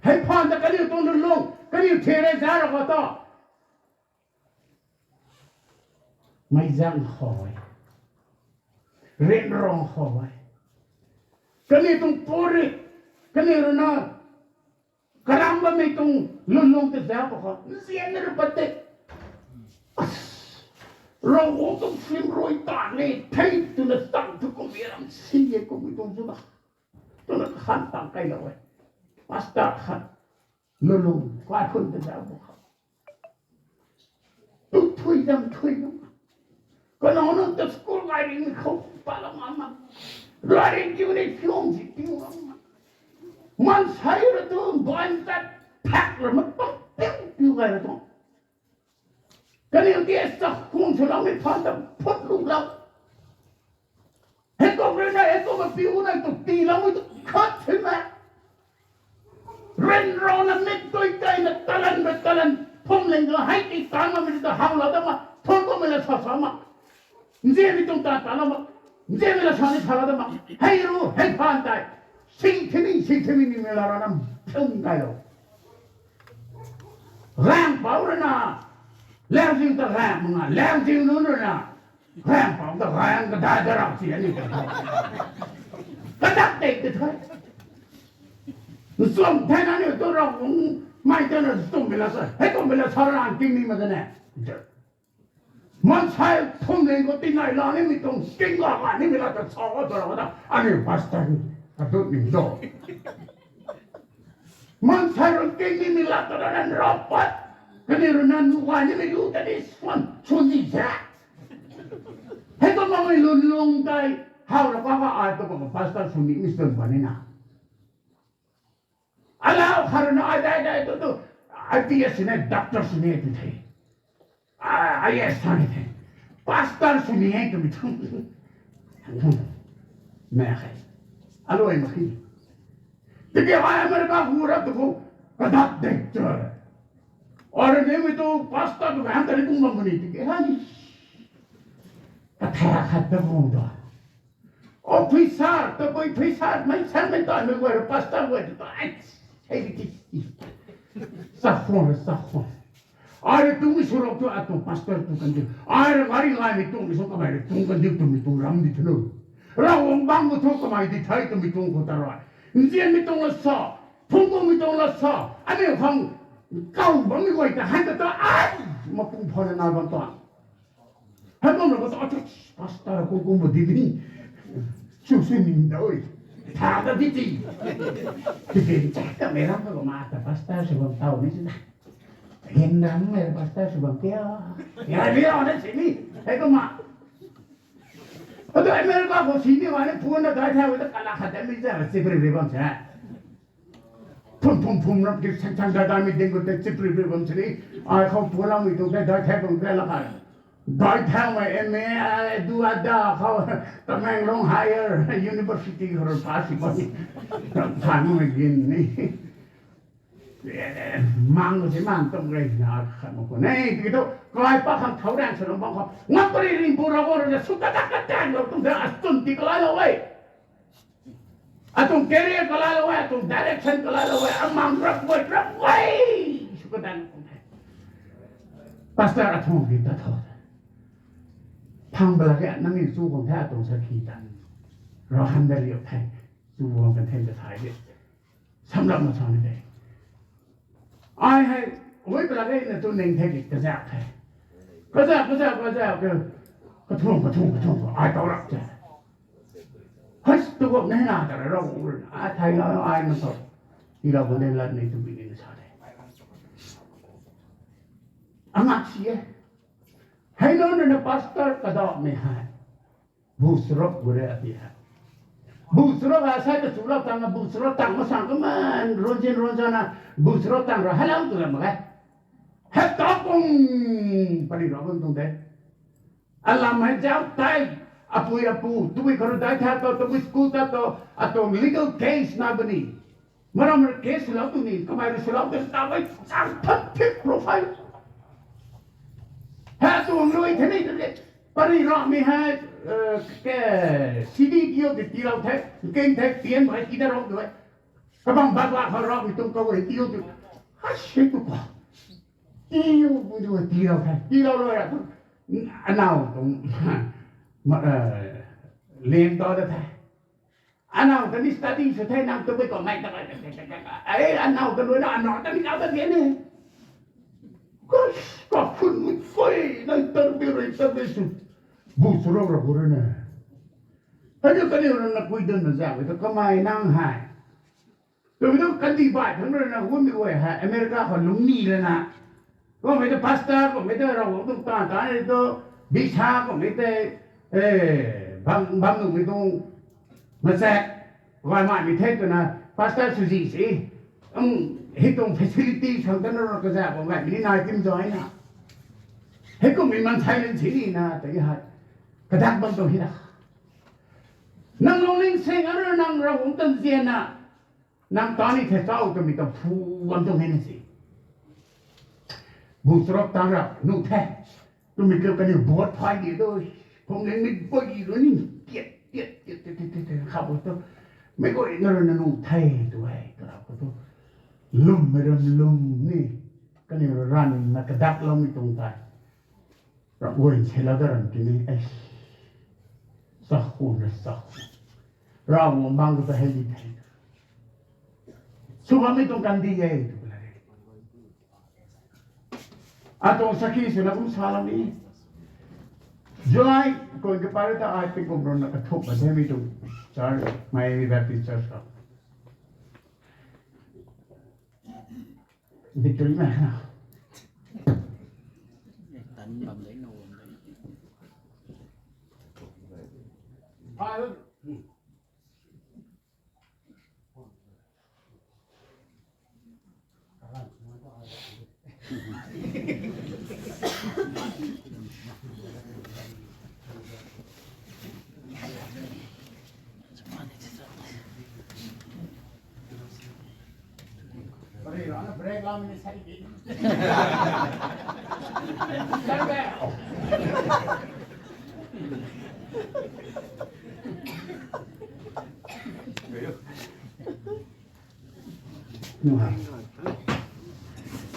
Hei phaan ta kaniw tuang lulung, kaniw the re za ra khou ta. Meizang khou e. Ryanrong khou e. Kaniw tuang puri, kaniw rui na, karam bammei tuang lulung ta zauc pa khou, nzian na rui pat tei. Ravguangc tuang film rui ta ni, thei twna tang thu kum e ram si e kum e tuang swna. Twna khan tang kailou e. Pastor khat. Lulung, kaikhun ta zauc pa khou. Tu thui dam thui dam. Kanac nunc ta school gay ringmei khou palou ngam mak. Gay ring kiu ni phium si piu ngam mak. Maansei ra tu baan tat phak ra mak pa piu piu gay ra tu. Kaniw ti chakhwang swloumei phaan ta phut lulou. Hei kum rui na, hei kum piu na tu tiiloumei tu khat thina. Ryanrana mik tui tei na talan ra talan. Phumling tu hei ti tan makmei ta howlou dat mak. Thun kummei la sa sa mak. Nzianmei tuang ta talou mak. Nzianmei la sa ni salou dat mak. Hei ru, hei phaan tei. Si thini, si thini ni mei la ra nam thum kailou. Gaengpouc rui na, lauziu ta gaeng mak na, lauziu nunc rui na, gaengpouc ta gaeng kadai da rau si aniu ta. Kadak tei tei the. Nchum the na aniu tu Ravguangc mei ta na nchumhmei la sa, hei kummei la sa ra king ni mak ta ne. Maansei phumling khou tinai la nimei tuang, king la la nimei la ta sa ta rau ta, aniu pastor, adut ning do. Maansei rui king nimei la ta na rau pat, kaniw rui na nuh gay nimei lu ta ni swan, swan ni sa. Hei ta makmei lulung tei, how ra pa ka ai tu kumna pastor sw nimei swan pa ni na. Alau khat rui na ai dai dai tu tu, I P S sw ni, doctor sw ni tu the. I A S sw ni the. Pastor sw ni e twmei thu. Mak khe. Aluai mak khe. Tiki ai America hu ra tu khou, kadat de tu. Aru nimei tu pastor tu gaeng ta ni kum bam ni tiki hai. Katha khat ta kum ta. Officer, tabui officer, mei sanmei tanmei guay rui pastor guay tu ta, ai, hei di ki. Chakhwang, chakhwang. Ai rui tungmei swrok tu atuang pastor tu kandiu. Ai rui gari gaymei tungmei sw kamei rui tung kandiu twmei tuang ram di thunu. Ravguangc bangc khou thu kamei di thei twmei tuang khou ta rui. Nzianmei tuang la sa, phungc kummei tuang la sa, aniu khang kaw bammei guay ta han ta ta, ai, mapung phana na bam ta. Hei bam ra khou ta, pastor kum kum bu di ni. Sw sw ning dau. Tha ta di ti. Ti ti cha kamei ram khou ma ta pastor sw bam tau ni sina. Hin ram mei pastor sw bam kya. Ya ni ra na si ni. Hei kumna. Atu America khou si ni wa ni phone na dai thau ta kala khat ta mi cha si pri pri bam cha. Phum phum phum ram ki chang chang dai dai mi ding khou tei chipri pri bam sini. Ai khou puloumei tuang tei dai thai bam tei la kha. Dai thaumei M A, du a da khou, Tamenglong Higher University khou rui pass si bam. Ram thaumei gin ni. Mang khou si mang tum rei na khat mak khou. Nei, tiki tu, kai pa khang thau rang sa ram bam khou. Ngam pari ring bu ra wo ra su ta ta ta ta lo tum ta a sun ti kalai lo e. Atuang career kalalou e, atuang direction kalalou e, amang rap guay, rap guay. Sw kadan kum the. Pastor athung di ta tho. Thang bala ke nang ni chu kum the atuang sakhi ta. Rau han da liu the. Chu kum kan then ta thai de. Samlak ma sa ni de. Ai hei, hui pala kei na tu ning the ki kazak the. Kazak, kazak, kazak, ka, kathung, kathung, kathung, ai tau rap the. Hei, tu gop nei na ta ra rau, ai thai na, ai na tau. Ti rau bun de lat nei tu bi ni sa de. Angak si e. Hei no na na pastor kadau mei hei. Bu srok gu re ati ha. Bu srok a sai ka chulou tang a bu srok tang masang ka man ronjin ronjana bu srok tang ra halau tu lam mak e. Hei ta kung pari rau bam tuang de. Alam hei zau tai apui apu tubui kharu dai tha to tubui school ta to ato legal case na bani. Maram ra case lou tu ni kamei ra salou ka ta bai sang that thick profile. Ha tu lui the ni tu le. Pari rau mi hai ke C D D O ke ti rau the, keng the, pian bai ti da rau tu. Kabang bak bak ha rau mi tung kau ri ti rau tu. Ha shi tu ko. Ti rau bu tu ti rau the, ti rau rau ra tu. Anau tu ma leng to da the. Anau ta ni study sw the nang tu bui ko mai ta ka. Ai anau ta lui na anau ta ni kau ta ni. Kas ka khun mui koi nang tar bi rui tar bi sw. Bu sw rau ra bu rui na. Hei ta ni rui na kui dun na za ta kamei nang hai. Tu tu kandi bai thang rui na hu mi guay hai America khou lungni lana. Kummei tu pastor, kummei tu Ravguangc tuang taanv taanc rui tu, visa kummei tei, bam, bam nuhmei tuang, masak, gay maimei the twna, pastor swzi si, um, hei tuang facility khang ta na rui kazak bam gaymei ni nai tim zay na. Hei kummei mansei lan si ni na, tei hei, kadak bam tuang hei na. Nang lungning sing a rui nang Ravguangc tuang zianna, nang ta ni the chau twmei ta phu bam tuang hei na si. Bu srok tang ra nuh the. Twmei kiu kaniw boat phai di tu. Phungning ni bagi rui ni tiat, tiat, tiat, tiat, tiat, tiat, khou tu. Meic guayna rui na nuh the tu e, karap khou tu. Lwmmei ram lwm ni. Kaniw rui ranv na kadakloumei tuang tei. Ravguangc selou da ram tini e. Chakhun na chakhun. Ravguangc bang khou ta hei di the. Sw bammei tuang kandi e tu la e. Atuang sakhi swna kum salou ni. July kung kapary ta ai tingkum rui na kathumh ba themei tuang church, Miami Baptist Church khou. Victory man na. Tan bam de no bam de.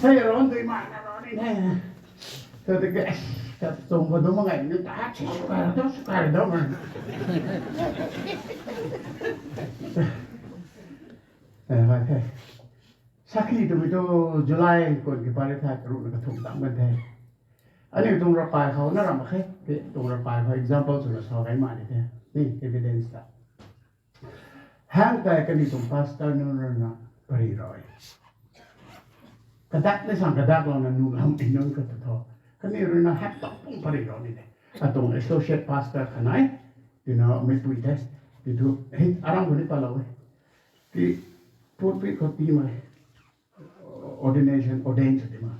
Hei ron tui ma na ron ni hei. Tu tu ke, ta tung ko du ma ngai ni ta si sukar tu sukar du ma. Eh, hei hei. Sakhi twmei tu July kung kapary tha karuh na kathumh tam kan the. Aniu tuang ravkai khou na ram khe, tuang ravkai khou example swna sa kai ma ni the. Ni evidence ta. Hang tei kaniw tuang pastor nunc rui na pary rui. Kadak ni sang kadak lou na nuh lam ti nunc kata tho. Kaniw rui na hak tok pung pary rui ni de. Atuang associate pastor khanei. Tina meipui the. Ti tu, hei, aram khou ni palou e. Ti pulpit khou ti ma. Ordination, ordain sw ti ma.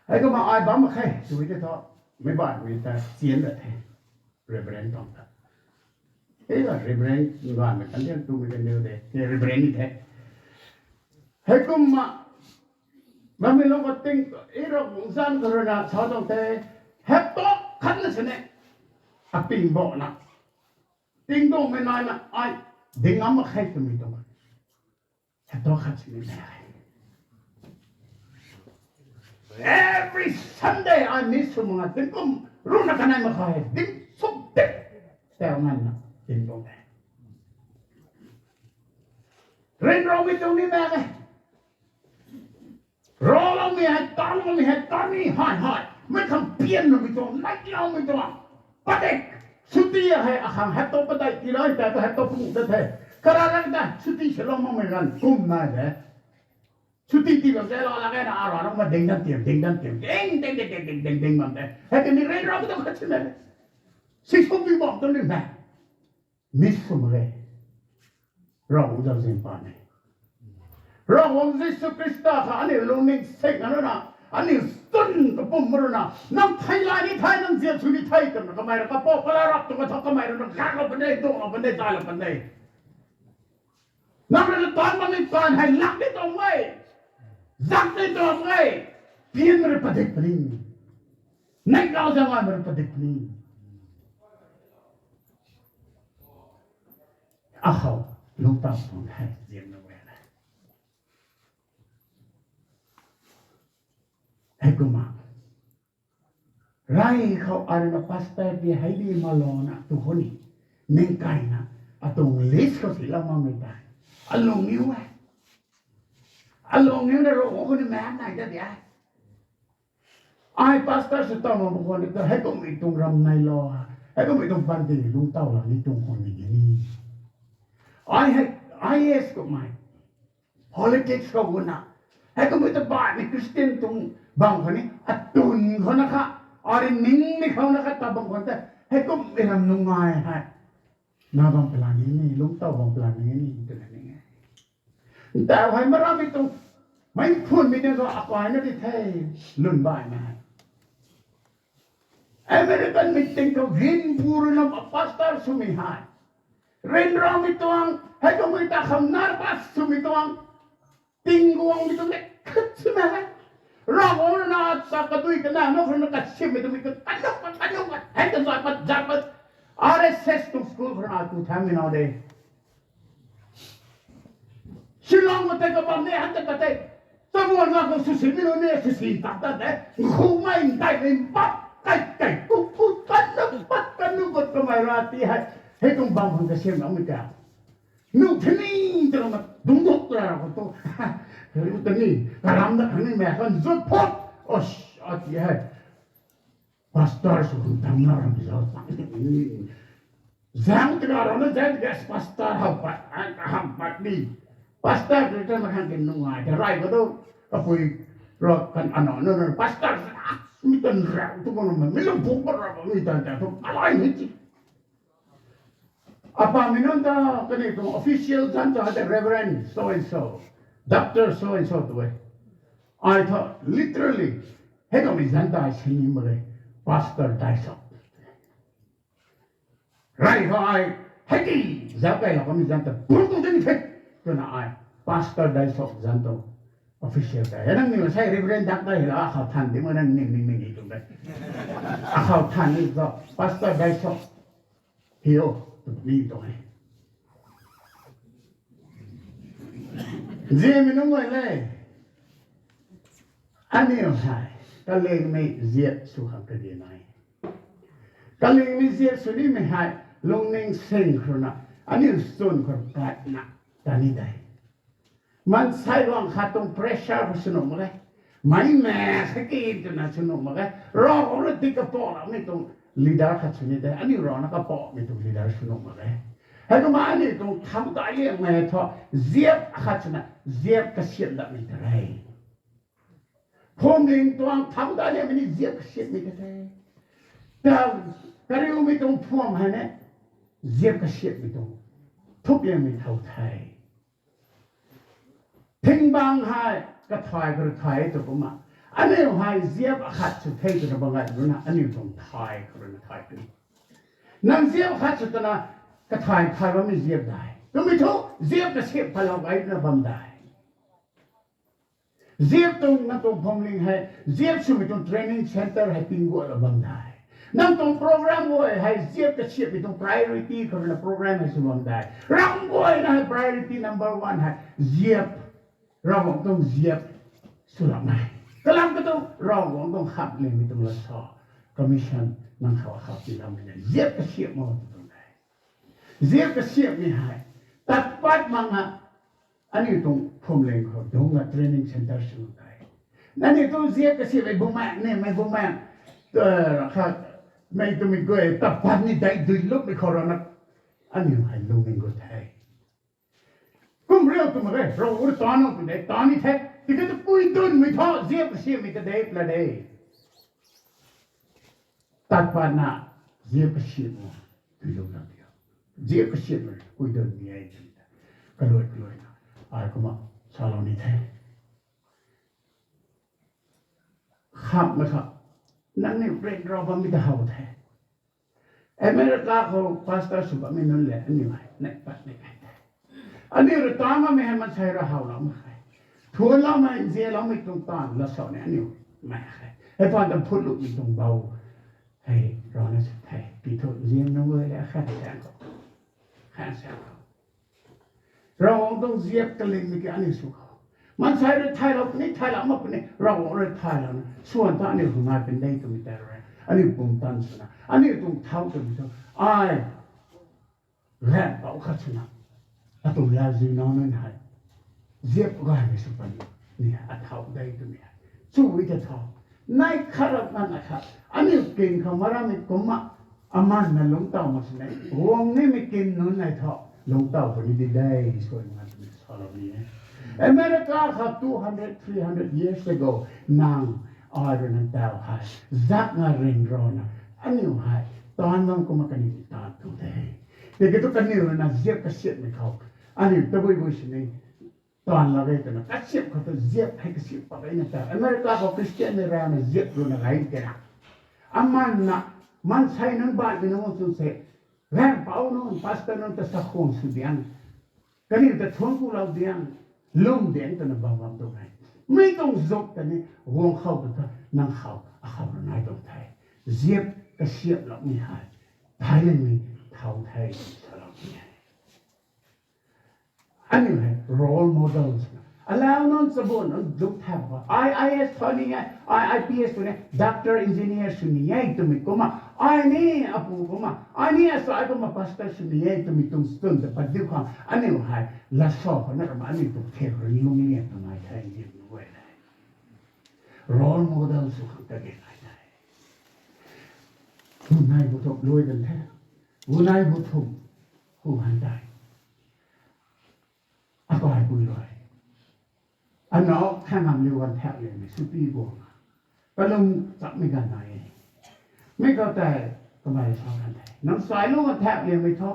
Hei kumna ai bam mak khe, tw te thu, meic baihmei ta chian dat the, Reverend tuang ta. Hei la Reverend ganvmei kan dian twmei kan diu de, hei Reverend ni the. Heikumna, bammei lung khou ting, i rui bungzan khou rui na sa tuang the, hei tu khatna sini, aping bo na. Tingtuangmei naina ai, Ding ngam mak khe twmei tuang. Hei tu khat sini na. Every Sunday I miss sw mak a, tingkum runa kanei mak khe, ding suk dik. Tau nganvna, ding tuang e. Ryanramei tuang ni mak e. Ravloumei hei, tanloumei hei, tani hei hei. Mei khang pianloumei tuang, neihloumei tuang. Padik. Chuti hei, akhang hei tu padik tiilou, tei tu hei tu pung ta the. Kara rang ta, chuti se lou makmei ganv kum nai de. Chuti tiilou se lou la gay na, ara rang ma ding dan tiam, ding dan tiam, ding, ding, ding, ding, ding, ding, ding bam de. Hei tini ryanramei tuang khat sini. Si sw bi bam tu ni na. Miss sw mak e. Ravguangc zauzian pa ni. Ravguangc Jisu Khrista kha aniu lungning sing na runa, aniu sun kapum runa, nang thei la ni thei, nang ziap sw ni thei twna kamei rui kapou pala rap tu katha kamei rui na gaklou pan de, duanglou pan de, dailou pan de. Nang rui na taanv bammei taanv hei lak ni tuang e, zak ni tuang e, pian rui padik puni, neihlau zaeng gaymei rui padik puni. Akhou lungctau tuang hei ziamna e. Heikumna, rey khou aruna pastor ti hei di malouna tu khou ni, ningkaina, atuang list khou silou makmei tei, alung niw e. Alung niw na ru khou ni maek nai ta di e. Ai pastor sw tau mak khou ni ta, heikummei tuang ram neilou, heikummei tuang panty lungctau la ni tuang khou ni ni. Ai hei, I A S kummei, politics khou guna, heikummei ta baihmei Christian tuang bam khou ni, atun khou na kha, ari ningmei khou na kha ta bam khou ta, heikummei ram nungai hei. Na bam plan ni ni, lungctau bam plan ni ni, twna ni e. Ntau hei marammei tuang, meic phunmei tuang khou akai na di the, lwn baihmei hei. American meeting khou ginpu rui na pastor swmei hei. Ryanramei tuang, heikummei ta kham nervous swmei tuang. Tingguangmei tuang e, khat si mak e. Ravguangc rui na ta kadui kana, nang rui na kasiammei tuang mi ka, kanuk ka, kanuk ka, hei ta zat pat, zat pat. R S S tuang school khou rui na tu thammei nau de. Shillong khou tei kabam ni han ta ta tei. Tabuan na khou swsimei nunc ni swsi tak ta de. Khumei ndaimei bap kai kai ku ku kanuk pat kanuk pat kamei ra ti hei. Hei tuang bam khang kasiamloumei ta. Nu thini twna dungduk ra khou tu. Hei ta ni, karam da khang ni mei khang zut phut. Osh, ati hei. Pastor sw khang tam na ram zau tang ni. Zang tira rana zang guest pastor hau pat, ai, hau pat ni. Pastor tu ta ma khang kin nungai ta rai khou tu. Kapui ro kan ano, no, no, pastor, ah, mi tan rau tu ko no, mi lung phung pa ra, mi tan ta tu, alai ni ti. Apamei nunc ta, kaniw tuang official zanc ta, the Reverend so and so, Doctor so and so tu e. Ai thu, literally, hei tuang mi zanc ta ai sini mak e, Pastor Daisok. Rai thu ai, hei ti, zauc kai lou kamei zanc ta, pun tu ding the, twna ai, Pastor Daisok zanc tu, official ta. Hei nangniw sei Reverend Doctor hei la, akhou than di ma nang ning ning ning i tu de. Akhou than ni tu, Pastor Daisok. Hi o, tu ni tuang e. Ziapmei nunc guay le. Aniu hei, kalingmei ziap sw khang kage nai. Kalingmei ziap sw nimei hei, lungning sing khou rui na, aniu chwn khou rui patna, ta ni de. Maansei luang khat tuang pressure khou sw nuh mak ge. Meic maek hei ki twna sw nuh mak ge. Ravguangc rui dik kapouloumei tuang leader khat sw ni de. Aniu rana kapouhmei tuang leader sw nuh mak ge. Heikumna aniu tuang thau dai liangmei thu ziap khat swna ziap kasiam datmei ta re. Phuamling tuang thau dai liangmei ni ziap kasiammei ta the. Ta kariumei tuang phuam hei ne ziap kasiammei tuang thuk liangmei thau the. Thingbang hei kathay khou rui thay tu kumna, aniu hei ziap akhat sw the twna bam gay runa aniu tuang thay khou rui na thay tu. Nang ziap akhat sw twna kathay thay bammei ziap dai. Twmei thu ziap kasiam phalou gay runa bam dai. Ziap tuang nang tuang phuamling hei, ziap swmei tuang training center hei tingguatlou bam dai. Nang tuang program guay hei ziap kasiapmei tuang priority khou rui na program hei sw bam de. Ram guayna hei priority number one hei ziap, Ravguangc tuang ziap swlakmei. Kalam katuang Ravguangc tuang khatlingmei tuang lat sa, commission nang khou khou tiiloumei na ziap kasiap mak tuang de. Ziap kasiapmei hei tat pat mak na, aniu tuang phuamling khou dungc na training centre sw tei, aniu tuang ziap kasiapmei bumaeng nimei bumaeng kha, mei twmei guay tat pat ni dei duilupmei khou rana aniu hei lungning gut the. Kum riu twmei ge, Ravguangc rui taan o tw de, taan ni the. Tiki tu pui dunmei thu ziap kasiapmei ta de pla de. Tat patna ziap kasiapmei duilup na tia, ziap kasiapmei pui dunmei e twmei ta kaluai kaluaina ai kumna salou ni the. Khamhmei kha, nangniw ryanra bammei ta how the. America khou pastor sw bammei nunc le aniu hei neih pat ni kai the. Aniu rui taan bammei hei maansei rui howlou mak khe. Thuanloumei, nzianloumei tuang taanv lat sa ni aniu mei khe. Hei phaan ta phutlummei tuang bou hei rana sa the. Pi thu nzian nunc guay le khan sa khou, khan sa khou Ravguangc tuang ziap kalingmei ki aniu sw khou, maansei rui thaylou puni, thaylou mak puni, Ravguangc rui thaylouna swan ta aniu khou nai puni de twmei tei rui aniu pumtan swna aniu tuang thau twmei thu, ai, gaenghpouc khat swna atuang lauziu nac nunc hei ziap gaymei sw puni, ni athau de twmei hei chu e ta tho. Nai khat rap nana khat aniu kin khou marammei kumna amanna lungctaw mak sini, guang nimei kin nunc nai thu lungctaw puni di de, suai ngan twmei salou ni e. America khou two hundred, three hundred years ago nang ai rui nang taw hei zakna ryanrana aniu hei taan bam kumna kaniw taan tu de. Tiki tu kaniw rui na ziap kasiapmei khou aniu tabui bui sini taan lak ge twna kasiap khou tu ziap hei kasiap pat gayna ta America khou Christian mei rana ziap rui na gay tena, amanna, maansei nunc baihmei nunc tu se, gaenghpouc nunc, pastor nunc ta sakhwang sw diang, kaniw ta thuanc kulou diang, lum diang twna bam bam tuang e. Mi tuang zuk ta ni guang khou tu ta nang khou akhou rui nai tuang the. Ziap kasiaploumei hei thayliangmei thau the twna salou ni e. Aniu hei role models na alau nunc, chabuan nunc zuk thak ba, ai IAS tho ni e, ai IPS tho ni, doctor, engineer sw ni e twmei kumna, ai ni apu kumna, ai ni asai kumna pastor sw ni e twmei tuang student ta pat diu khang aniu hei lat sa khou na rama aniu tuang thek rui lung ni e twmei the, nzian nu guay le. Role model sw khang ta ge nai the. Hu nai bu thum lui kan the. Hu nai bu thum. Hu han tei, akaipui rui, anau khangamliu ganv thak liangmei swpi guang, kalum chapmei ganv nai e. Mi khou tei kamei sa kan the, nang sai lu ganv thak liangmei thu,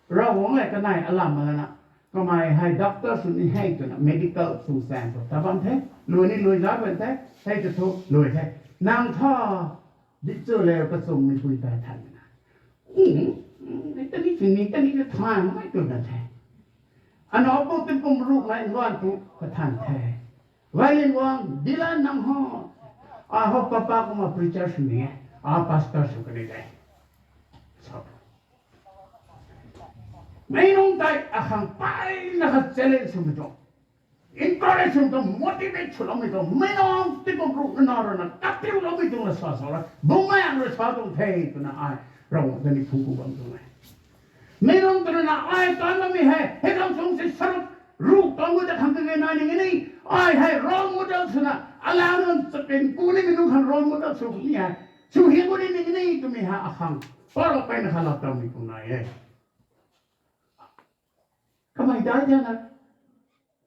Ravguangc le kanei alam lana, kamei hei doctor sw ni hei twna medical tuang chaeng khou ta bam the, lui ni lui zauc bam the, hei ta thu lui the. Nang thu dic chu le kachungmeipui tei than na, tani sini tani ka than mei tw kan the. Anau pu tingkum ruhmei nganv tu kathan the. Gaylian guang, Dylan nang ho, a ho papa kumna preacher sw ni e, a pastor sw kani de. Sa, mei nunc tei akhang peyna kha challenge swmei tuang, encourage swmei tuang, motivate swloumei tuang, meic nunc tingkum ruhna na rui na katiuloumei tuang la sa sa ra, Bumaengh rui sa tuang the twna ai Ravguangc ta ni phungc ku bam tuang e. Meic nunc ta rui na ai taan bammei hei hei khang sung si sarup ruh tuang gu ta khang kage nai ning ni, ai hei role model swna, alau nunc chakin ku nimei nunc khang role model sw ni hei, sw hian gu ni ning ni twmei hei akhang para peyna kha lap tawmei tuang nai e. Kamei dai thena,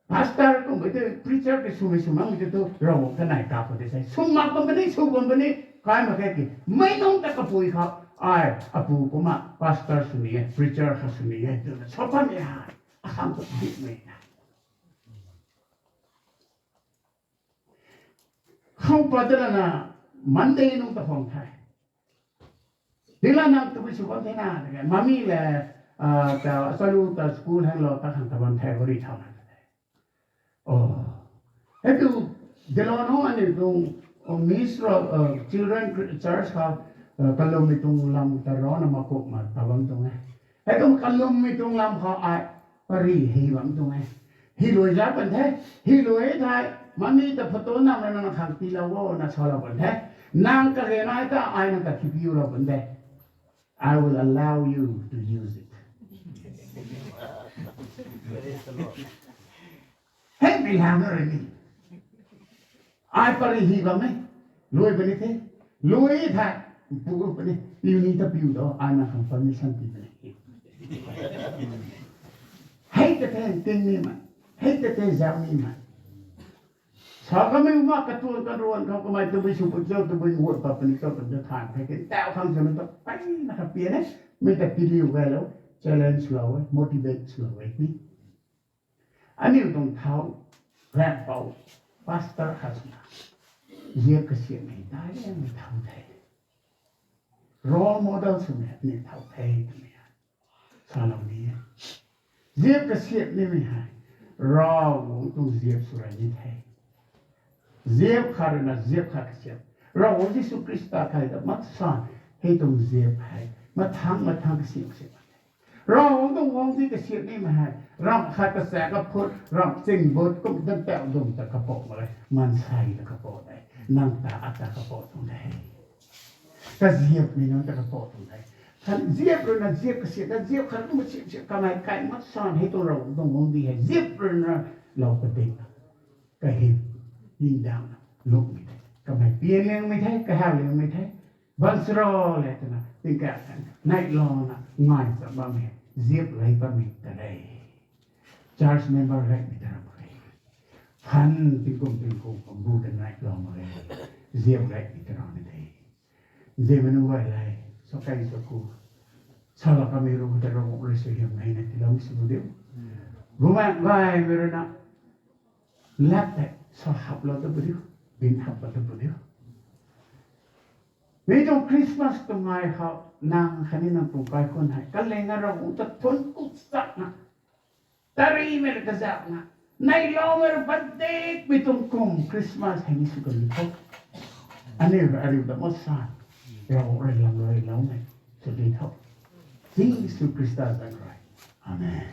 pastor kummei tei preacher ki swmei sw makmei tei tu Ravguangc kanei kap khou tei sei sw mak bam puni, sw bam puni, kai mak khe ki, meic nunc ta kapui khou, ai apu kumna pastor sw ni e, preacher kha sw ni e twna sa patmei hei akhang tu dikmei na. Khou pat ta lana Monday nung ta khwang the. Dila nang tabui sw bam the na, mami le, ta achalu ta school hang lou ta khang ta bam the, gari thau na the. Hei tu, Dilon nung aniu tuang, Miss Ro-, Children Church khou, Kalummei tuang lam ta rana makumna ta bam tuang e. Heikum kalummei tuang lam khou ai pari hy bam tuang e. Hy lui zat pan the, hy lui thei, mami ta photo nam rana nang khang tiilou o na salou pan the. Nang kage nai ta ai nang ta kipiulou pan the. I will allow you to use it. Hei mei lam na rui ni. Ai pari hy bam e. Lui puni the. Lui thei. Pu puni. Piu ni ta piu do. Ai nang khang permission pi puni. Hei ta the ting nimei. Hei ta the zau nimei. Sa kamei ma katuan karuan khou kamei tabui sw puni cho, tabui ngut pa puni cho, tabui than the kin tau khang sw na ta peyna kha pian e. Mei ta piliu gaylou, challenge lou e, motivate lou e ni. Aniu tuang thau, grandpa, pastor khat swna ziap kasiamhmei ta liangmei thau the. Role model swmei aniu thau the twmei hei salou ni e. Ziap kasiamh nimei hei Ravguangc tuang ziap sw rey ni the. Ziap khat rui na ziap khat kasiamh. Ravguangc Jisu Khrista thei ta masan hei tuang ziap hei mathang mathang kasiamh kasiamh the. Ravguangc tuang guangcdic kasiamh nimei hei ramh khat kacha kaphut, ramh ching but kum tan tau dum ta kapou mak e, maansei ta kapou de, nang ta ata kapou tuang de. Kaziapmei nunc ta kapou tuang de. Khan ziap rui na ziap kasiamh ta ziap khat kum kasiamh siamh kamei kai masan hei tuang Ravguangc tuang guangcdic hei ziap rui na lou padik kahym, ningdauhna lungmei the. Kamei pian liangmei the, kahaw liangmei the. Baanchara le twna tingkauh tei neihlouna ngai cha bammei, ziap rey bammei ta re. Church member gaymei ta ram khe. Phan tingkum tingkum bambu ta neihlou mak e. Ziap gaymei ta ram ni the. Ziap mei nunc guay le, sa kai sa ku, salou kamei ru ta Ravguangc rui suaihiam hei na tiilou sw bu diu. Bumaengh gaymei rui na lat tei sa haplou ta bu diu, bin haplou ta bu diu. Mi tuang Christmas tuang ngai khou nang khatni nang tuang kaikhunc hei kalingna Ravguangc ta thuanc ku chakna, tarimei rui kazauhna, neihloumei rui padikmei tuang kum Christmas hei ni sw kan tho. Aniu rui ariu ta masan Ravguangc rui lam rui loumei sw di tho. Jisu Khrista zanc rui. Amen.